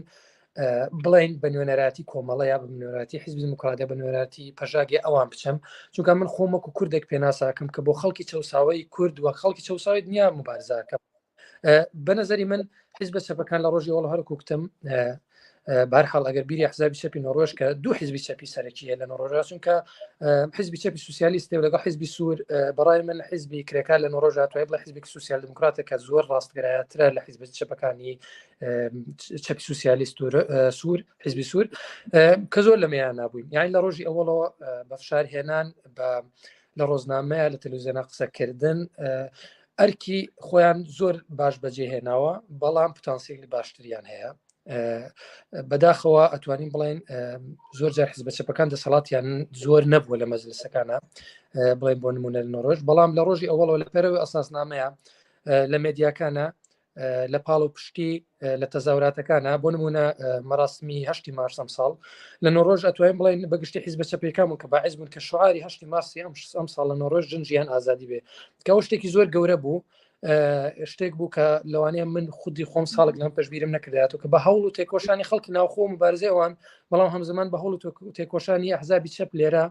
Speaker 3: بڵین بە نوێنەراتی کۆمەڵە یا بە نوێنەراتی حیزبی دیموکراتە بە نوێنەراتی پەژاگی ئەوان بچم چونکە من خۆم وەکو کوردێک پێناساکەم کە بۆ خەڵکی چەساوەی کورد وە خەڵکی چەساوی دنیا مبارزاکەم بە نظری من حیزبە چەپەکان لە ڕۆژی وەڵ هەرکو کوتم بارحاڵ ئەگەر بیری حزابی چەپی نۆڕۆژ کە دوو حزبی چەپی سەرەکیە لە نۆڕۆژا چونکە حزبی چەپی سوسیالیست و لەگەڵ حزبی سوور بەڕای من حزبی کرێکار لە نۆڕۆژ توای بڵێ حزبێکی سوسیال دموکراتە کە زۆر ڕاستگەرایەترە لە حزب چەپەکانی چەپی سوسیالیست و سوور حزبی سوور کە زۆر لەمەیان نابووین یان لە ڕۆژی ئەوەڵەوە بە فشار هێنان بە لە ڕۆزنامەیە لە تەلویزیۆنە قسەکردن ئەرکی خۆیان زۆر باش بەجێ هێناوە بەڵام پتانسیلی باشتریان هەیە بەداخەوە ئەتوانین بڵێن زۆر جار حزبە چەپەکان دەسەڵاتیان زۆر نەبووە لە مەجلسەکانە بڵێن بۆ نمونە لە نۆڕۆژ بەڵام لە ڕۆژی ئەوەڵەوە لە پەرەوەی ئەساسنامەیە لە مێدیاکانە لە پاڵ و پشتی لە تەزاوراتەکانە بۆ نمونە مەراسمی هەشتی مارس ئەم ساڵ لە نۆڕۆژ ئەتوانین بڵێن بەگشتی حیزبە چەپەکان بوون کە باعث بوون کە شعاری هەشتی مارسی ئەم ئەم ساڵ لە نۆڕۆژ ژن ژیان ئازادی بێ کە ئەو شتێکی زۆر گەورە بوو شتێک بوو کە لەوانەیە من خودی خۆم ساڵێک لەم پێشبیرم نەکردایەتەوە کە بە هەوڵ و تێکۆشانی خەڵکی ناوخۆ مبارزەی ئەوان بەڵام هەمزمان بە هەوڵ و تێکۆشانی ئەحزابی چەپ لێرە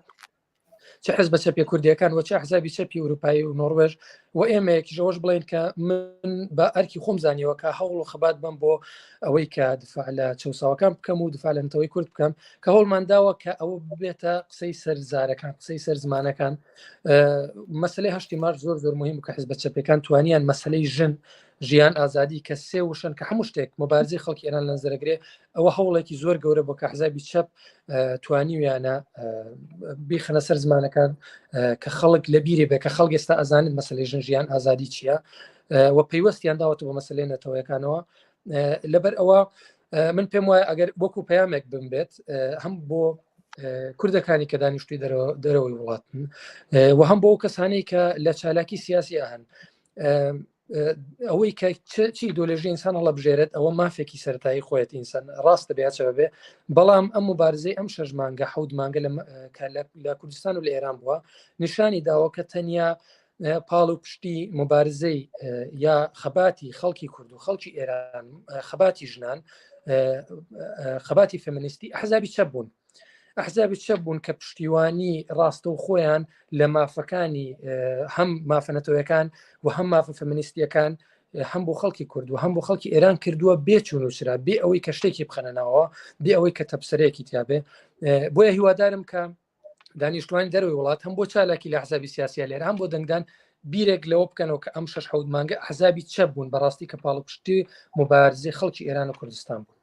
Speaker 3: چ حزبە چەپی کوردیەکان و چ حزابی چەپی ئەوروپایی و نۆروێژ و ئێمەیەکیش ئەوەش بڵێن کە من بە ئەرکی خۆم زانیەوە کە هەوڵ و خەبات بم بۆ ئەوەی کە دفاع لە چەساوەکان بکەم و دفاع لە نەتەوەی کورد بکەم کە هەوڵمان داوە کە ئەوە ببێتە قسەی سەر زارەکان قسەی سەر زمانەکان مەسلەی هەشتی مارس زۆر زۆر مهم کە حزبە چەپەکان توانیان مەسلەی ژن ژیان ئازادی کە سێ وشەن کە هەموو شتێک مبارزەی خەڵکی ئێران لەنزەرەگرێ ئەوە هەوڵێکی زۆر گەورە بۆ کە حزابی چەپ توانیویانە بیخەنە سەر زمانەکان کە خەڵک لە بیرێ بێ کە خەڵک ئێستا ئەزانێت مەسلەی ژن ژیان ئازادی چییە و پەیوەستیان داوەتە بە مەسلەی نەتەوەیەکانەوە لەبەر ئەوە من پێم وایە ئەگەر وەکو پەیامێک بم بێت هەم بۆ کوردەکانی کە دانیشتوی دەرەوەی وڵاتن و هەم بۆ کەسانی کە لە چالاکی سیاسی هەن ئەوەی کە چی ئیدۆلۆژی ئینسان هەڵەبژێرێت ئەوە مافێکی سەرەتایی خۆیەتی ئینسان ڕاستە بێ چە بێ بەڵام ئەم مبارزەی ئەم شەش مانگە حەوت مانگە لە کوردستان و لە ئێران بووە نیشانی داوە کە تەنیا پاڵ و پشتی مبارزەی یا خەباتی خەڵکی کورد و خەڵکی ئێران خەباتی ژنان خەباتی فەمنیستی ئەحزابی چەپ بوون ئەحزابی چەپ بوون کە پشتیوانی ڕاستەوخۆیان لە مافەکانی هەم مافە نەتەوەکان و هەم مافە فەمینیستیەکان هەم بۆ خەڵکی کورد و هەم بۆ خەڵکی ئێران کردووە بێ چون و چرا بێ ئەوەی کە شتێکی بخەنە ناوەوە بێ ئەوەی کە تەپسەرێکی تیاابێ بۆیە هیوادارم کە دانیشتوانی دەروی وڵات هەم بۆ چالاکی لە حزابی سیاسیا لێرە هەم بۆ دەنگدان بیرێک لەوە بکەنەوە کە ئەم شش حەوت مانگە حزابی چەپ بوون بەڕاستی کە پاڵپشتی مبارزی خەڵکی ئێران و کوردستان بوون.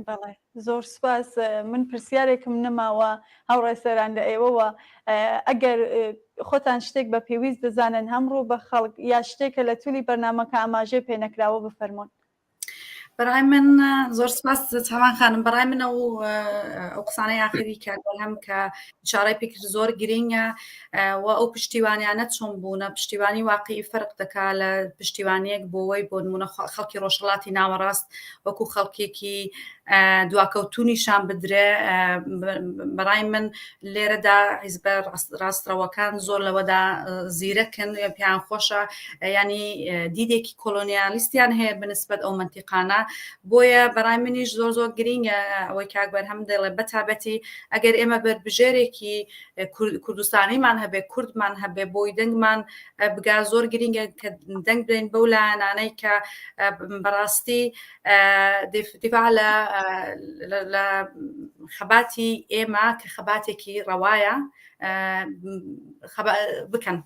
Speaker 1: بەڵێ زۆر سوپاس من پرسیارێکم نەماوە هاوڕێ سەران لە ئێوەوە ئەگەر خۆتان شتێک بە پێویست دەزانن هەم ڕوو بە خەڵک یا شتێکە لە تولی بەرنامەکە ئاماژەی پێ نەکراوە بفەرموون.
Speaker 2: بەڕای من زۆر سپاس چاوان خانم بەڕای من ئەو ئەو قسانەی ئاخری کاک بەرهەم کە ئیشارەی پێکرد زۆر گرینگە و ئەو پشتیوانیانە چۆن بوونە پشتیوانی واقعی فەرق دەکا لە پشتیوانیەک بۆەوەی بۆ نمونە خەڵکی ڕۆژهەڵاتی ناوەڕاست وەکو خەڵکێکی دواکەوتوو نیشان بدرێ بەڕای من لێرەدا حیزبە ڕاستڕەوەکان زۆر لەوەدا زیرەکن پێیان خۆشە ینی دیدێکی کۆلۆنیالیستیان هەیە بنسبەت ئەو منتیقانە بۆیە بەڕای منیش زۆر زۆر گرینگە ئەوەی کاک بەرهەم دەڵێ بەتابەتی ئەگەر ئێمە بەربژێرێکی کوردستانیمان هەبێ کوردمان هەبێ بۆی دەنگمان بگا زۆر گرینگە کە دەنگ بدەین بەو لایەنانەی کە بەڕاستی دیفاع لە لە خەباتی ئێمە کە خەباتێکی ڕەوایە بکەن.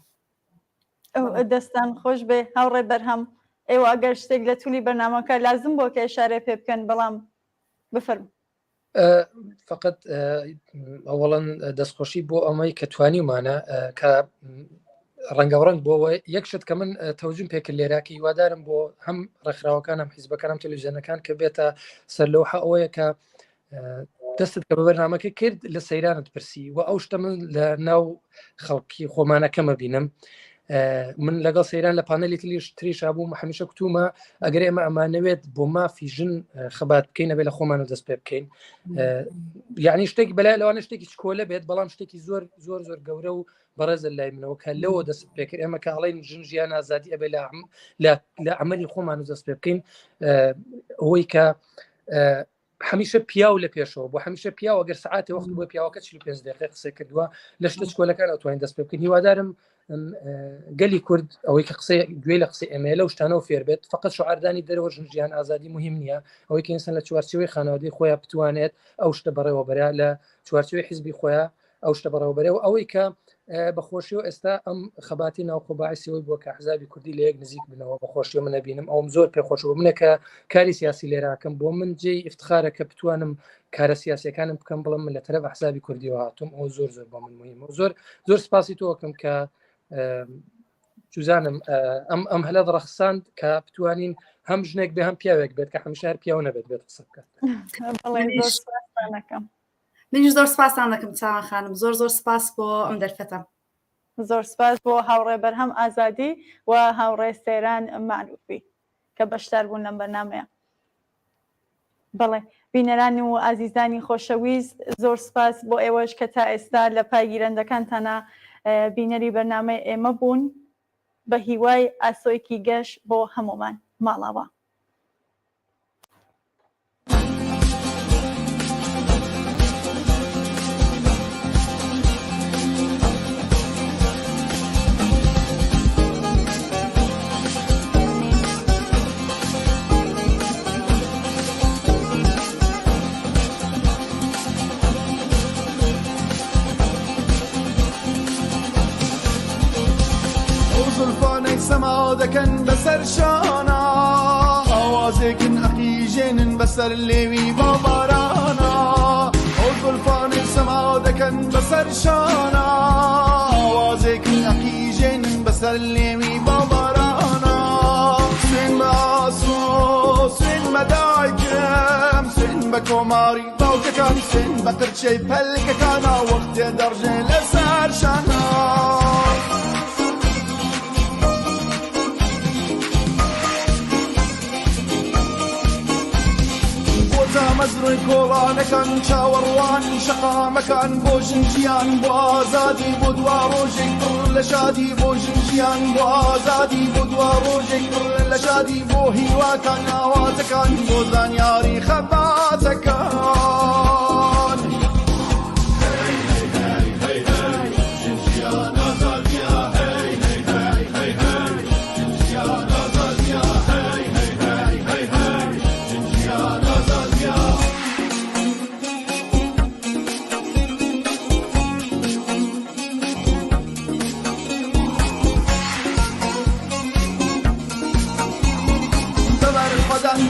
Speaker 1: دەستان خۆش بێ هاوڕێ بەرهەم ئێوە ئەگەر شتێک لە تولی بەرنامەکە لازم بۆ کە ئشارە پێ بکەن بەڵام بفەرموو.
Speaker 3: فقط ئەوەڵەن دەستخۆشی بۆ ئەمەی کە توانیمانە کە ڕەنگەوڕەنگ بۆەوە. یەک شت کە من تەوجم پێکرد لێرە کە هیوادارم بۆ هەم ڕێکخراوەکان هەم حیزبەکان هەم تەلەڤیزیۆنەکان کە بێتە سەر لەوحە ئەوەیە کە دەستت کە بە بەرنامەکە کرد لە سەیرانت پرسی و ئەو شتە من لە ناو خەڵکی خۆمانەکەمە بینم. من لەگەڵ سەیران لە پانێلی تلیش تریشا بووم، هەمیشە کوتومە ئەگەر ئێمە ئەمانەوێت بۆ مافی ژن خەبات بکەین ئەبێ لە خۆمانە دەست پێ بکەین. یعنی شتێک بەلای لەوانە شتێکی چکۆلە بێت، بەڵام شتێکی زۆر زۆر زۆر گەورە و بەڕێزە لای منەوە کە لەوە دەست پێکرد. ئێمە کە ئەڵێن ژن ژیان ئازادی ئەبێ لە عملی خۆمان و دەست پێ بکەین. ئەوەی کە هەمیشە پیاو لە پێشەوە بۆ هەمیشە پیاوە، گەر سعاتێ وەخت بۆ پیاوەکە 45 دقیقە قسە کردووە، لە شتە چکۆلەکان ئەتوانین دەست پێ بکەین. هیوادارم گەلی کورد ئەوەی کە قسەی گوێ لە قسەی ئێمە لەو شتانەوە فێر بێت. فقط شعاردانی دەرەوە ژن ژیان ئازادی مهم نییە. ئەوەی کە ئینسان لە چوارچێوەی خانەوادەی خۆیان بتوانێت ئەو شتە بەڕێوەبەرە، لە چوارچێوەی حیزبی خۆیان ئەو شتە بەڕێوەبەرێ. و ئەوەی کە بەخۆشی و ئێستا ئەم خەباتی ناوخۆ باعسی ئەوەی بووە کە حزابی کوردی لە یەک نزیک بنەوە، بەخۆشی من نەبینم ئەوم زۆر پێخۆش بوو. منە کە کاری سیاسی لێراکەم بۆ من جێی ئفتخارە کە بتوانم کارە سیاسەکانم بکەم، بڵم من لە تەرەف حسابی کوردیەوە هاتوم. ئەو زۆر زۆر بۆ من مهمە. زۆر زۆر سپاسی تۆکەم کە چزانم ئەم هەلە ڕەخساند کە بتوانین هەم ژنێک بێ هەم پیاوێک بێت، کە هەمیشە هەر پیاو نەبێت بێت قسە بکات.
Speaker 2: منیش زۆر سپاستان دەکەم چاوان خانم، زۆر زۆر سپاس بۆ ئەم دەرفەتە.
Speaker 1: زۆر سپاس بۆ هاوڕێ بەرهەم ئازادی و هاوڕێ سەیران مەعروفی کە بەشدار بوون لەم بەرنامەیە. بەڵێ بینەران و ئازیزانی خۆشەویست، زۆر سپاس بۆ ئێوەش کە تا ئێستا لە پای گیرەندەکانتانە بینەری بەرنامەی ئێمە بوون. بە هیوای ئاسۆیەکی گەش بۆ هەموومان. ماڵاوا.
Speaker 4: زولفانەی سەما دەکەن بەسەر شانە، ئاوازێکن ئەقیژێنن بەسەر لێوی باوبارانا. ئەو زولفانەی سەما دەکەن بەسەر شانە، ئاوازێکن ئەقیژێنن بەسەر لێوی باوبارانا. سوێن بە ئاسۆ، سوێن بە دایکم، سوێن بە کۆماری باوکەکان، سوێن بە قرچەی پەلکەکانا وەختێ دەڕژێ لەسەر شانە. مەزرۆی کۆڵانەکان، چاوەڕوانی شەقامەکان، بۆ ژن ژیان بۆ ئازادی، بۆ دوا ڕۆژێک پڕ لە شادی، بۆ ژن ژیان بۆ ئازادی، بۆ دوا ڕۆژێک پڕ لە شادی، بۆ هیواکان ئاواتەکان، بۆ زانیاری خەباتەکان.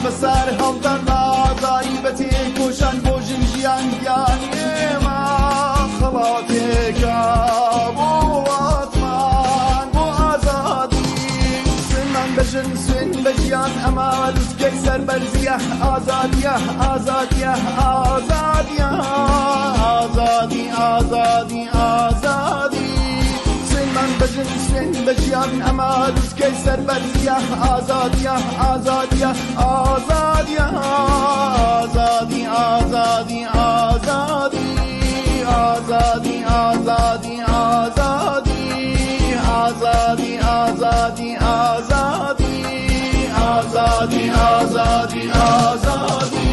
Speaker 4: بەسەر هەڵدان بە ئازاری، بە تێکۆشان بۆ ژن ژیان گیانی ئێمە خەڵاتێکە بۆ وڵاتمان بۆ ئازادی. سوێنمان بە ژن، سوێن بە ژیان، ئەمە لوتکەی سەربەرزیە، ئازادیە، ئازادیە، ئازادیە، ئازادی، ئازادی، ئازادی. سوێنمان بە ژن، سوێن بە ژیان، ئەمە لوتکەی سەربەرزیە، ئازادیە، ئازادیە، ئازادیە، ئازادی، ئازادی، ئازادی، ئازادی، ئازادی، ئازادی، ئازادی، ئازادی، ئازادی، ئازادی، ئازادی، ئازادی.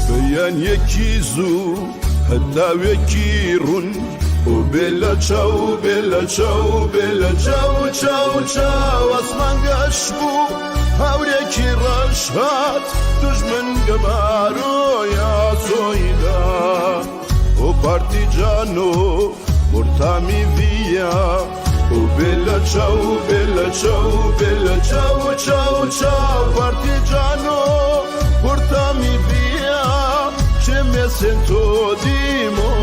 Speaker 5: بەیانیەکی زوو هەتاوێکی ڕوون و بێ لە چاو، بێ لە چاو، بێ لە چاو، چاو چاو ئاسمان گەش بوو، هاورێکی ڕەش هات، دوژمن گەمارۆی ئاسۆیدا. O partigiano, portami via. O bella ciao, bella ciao, bella ciao, ciao, ciao. Partigiano, portami via, che mi sento di morire.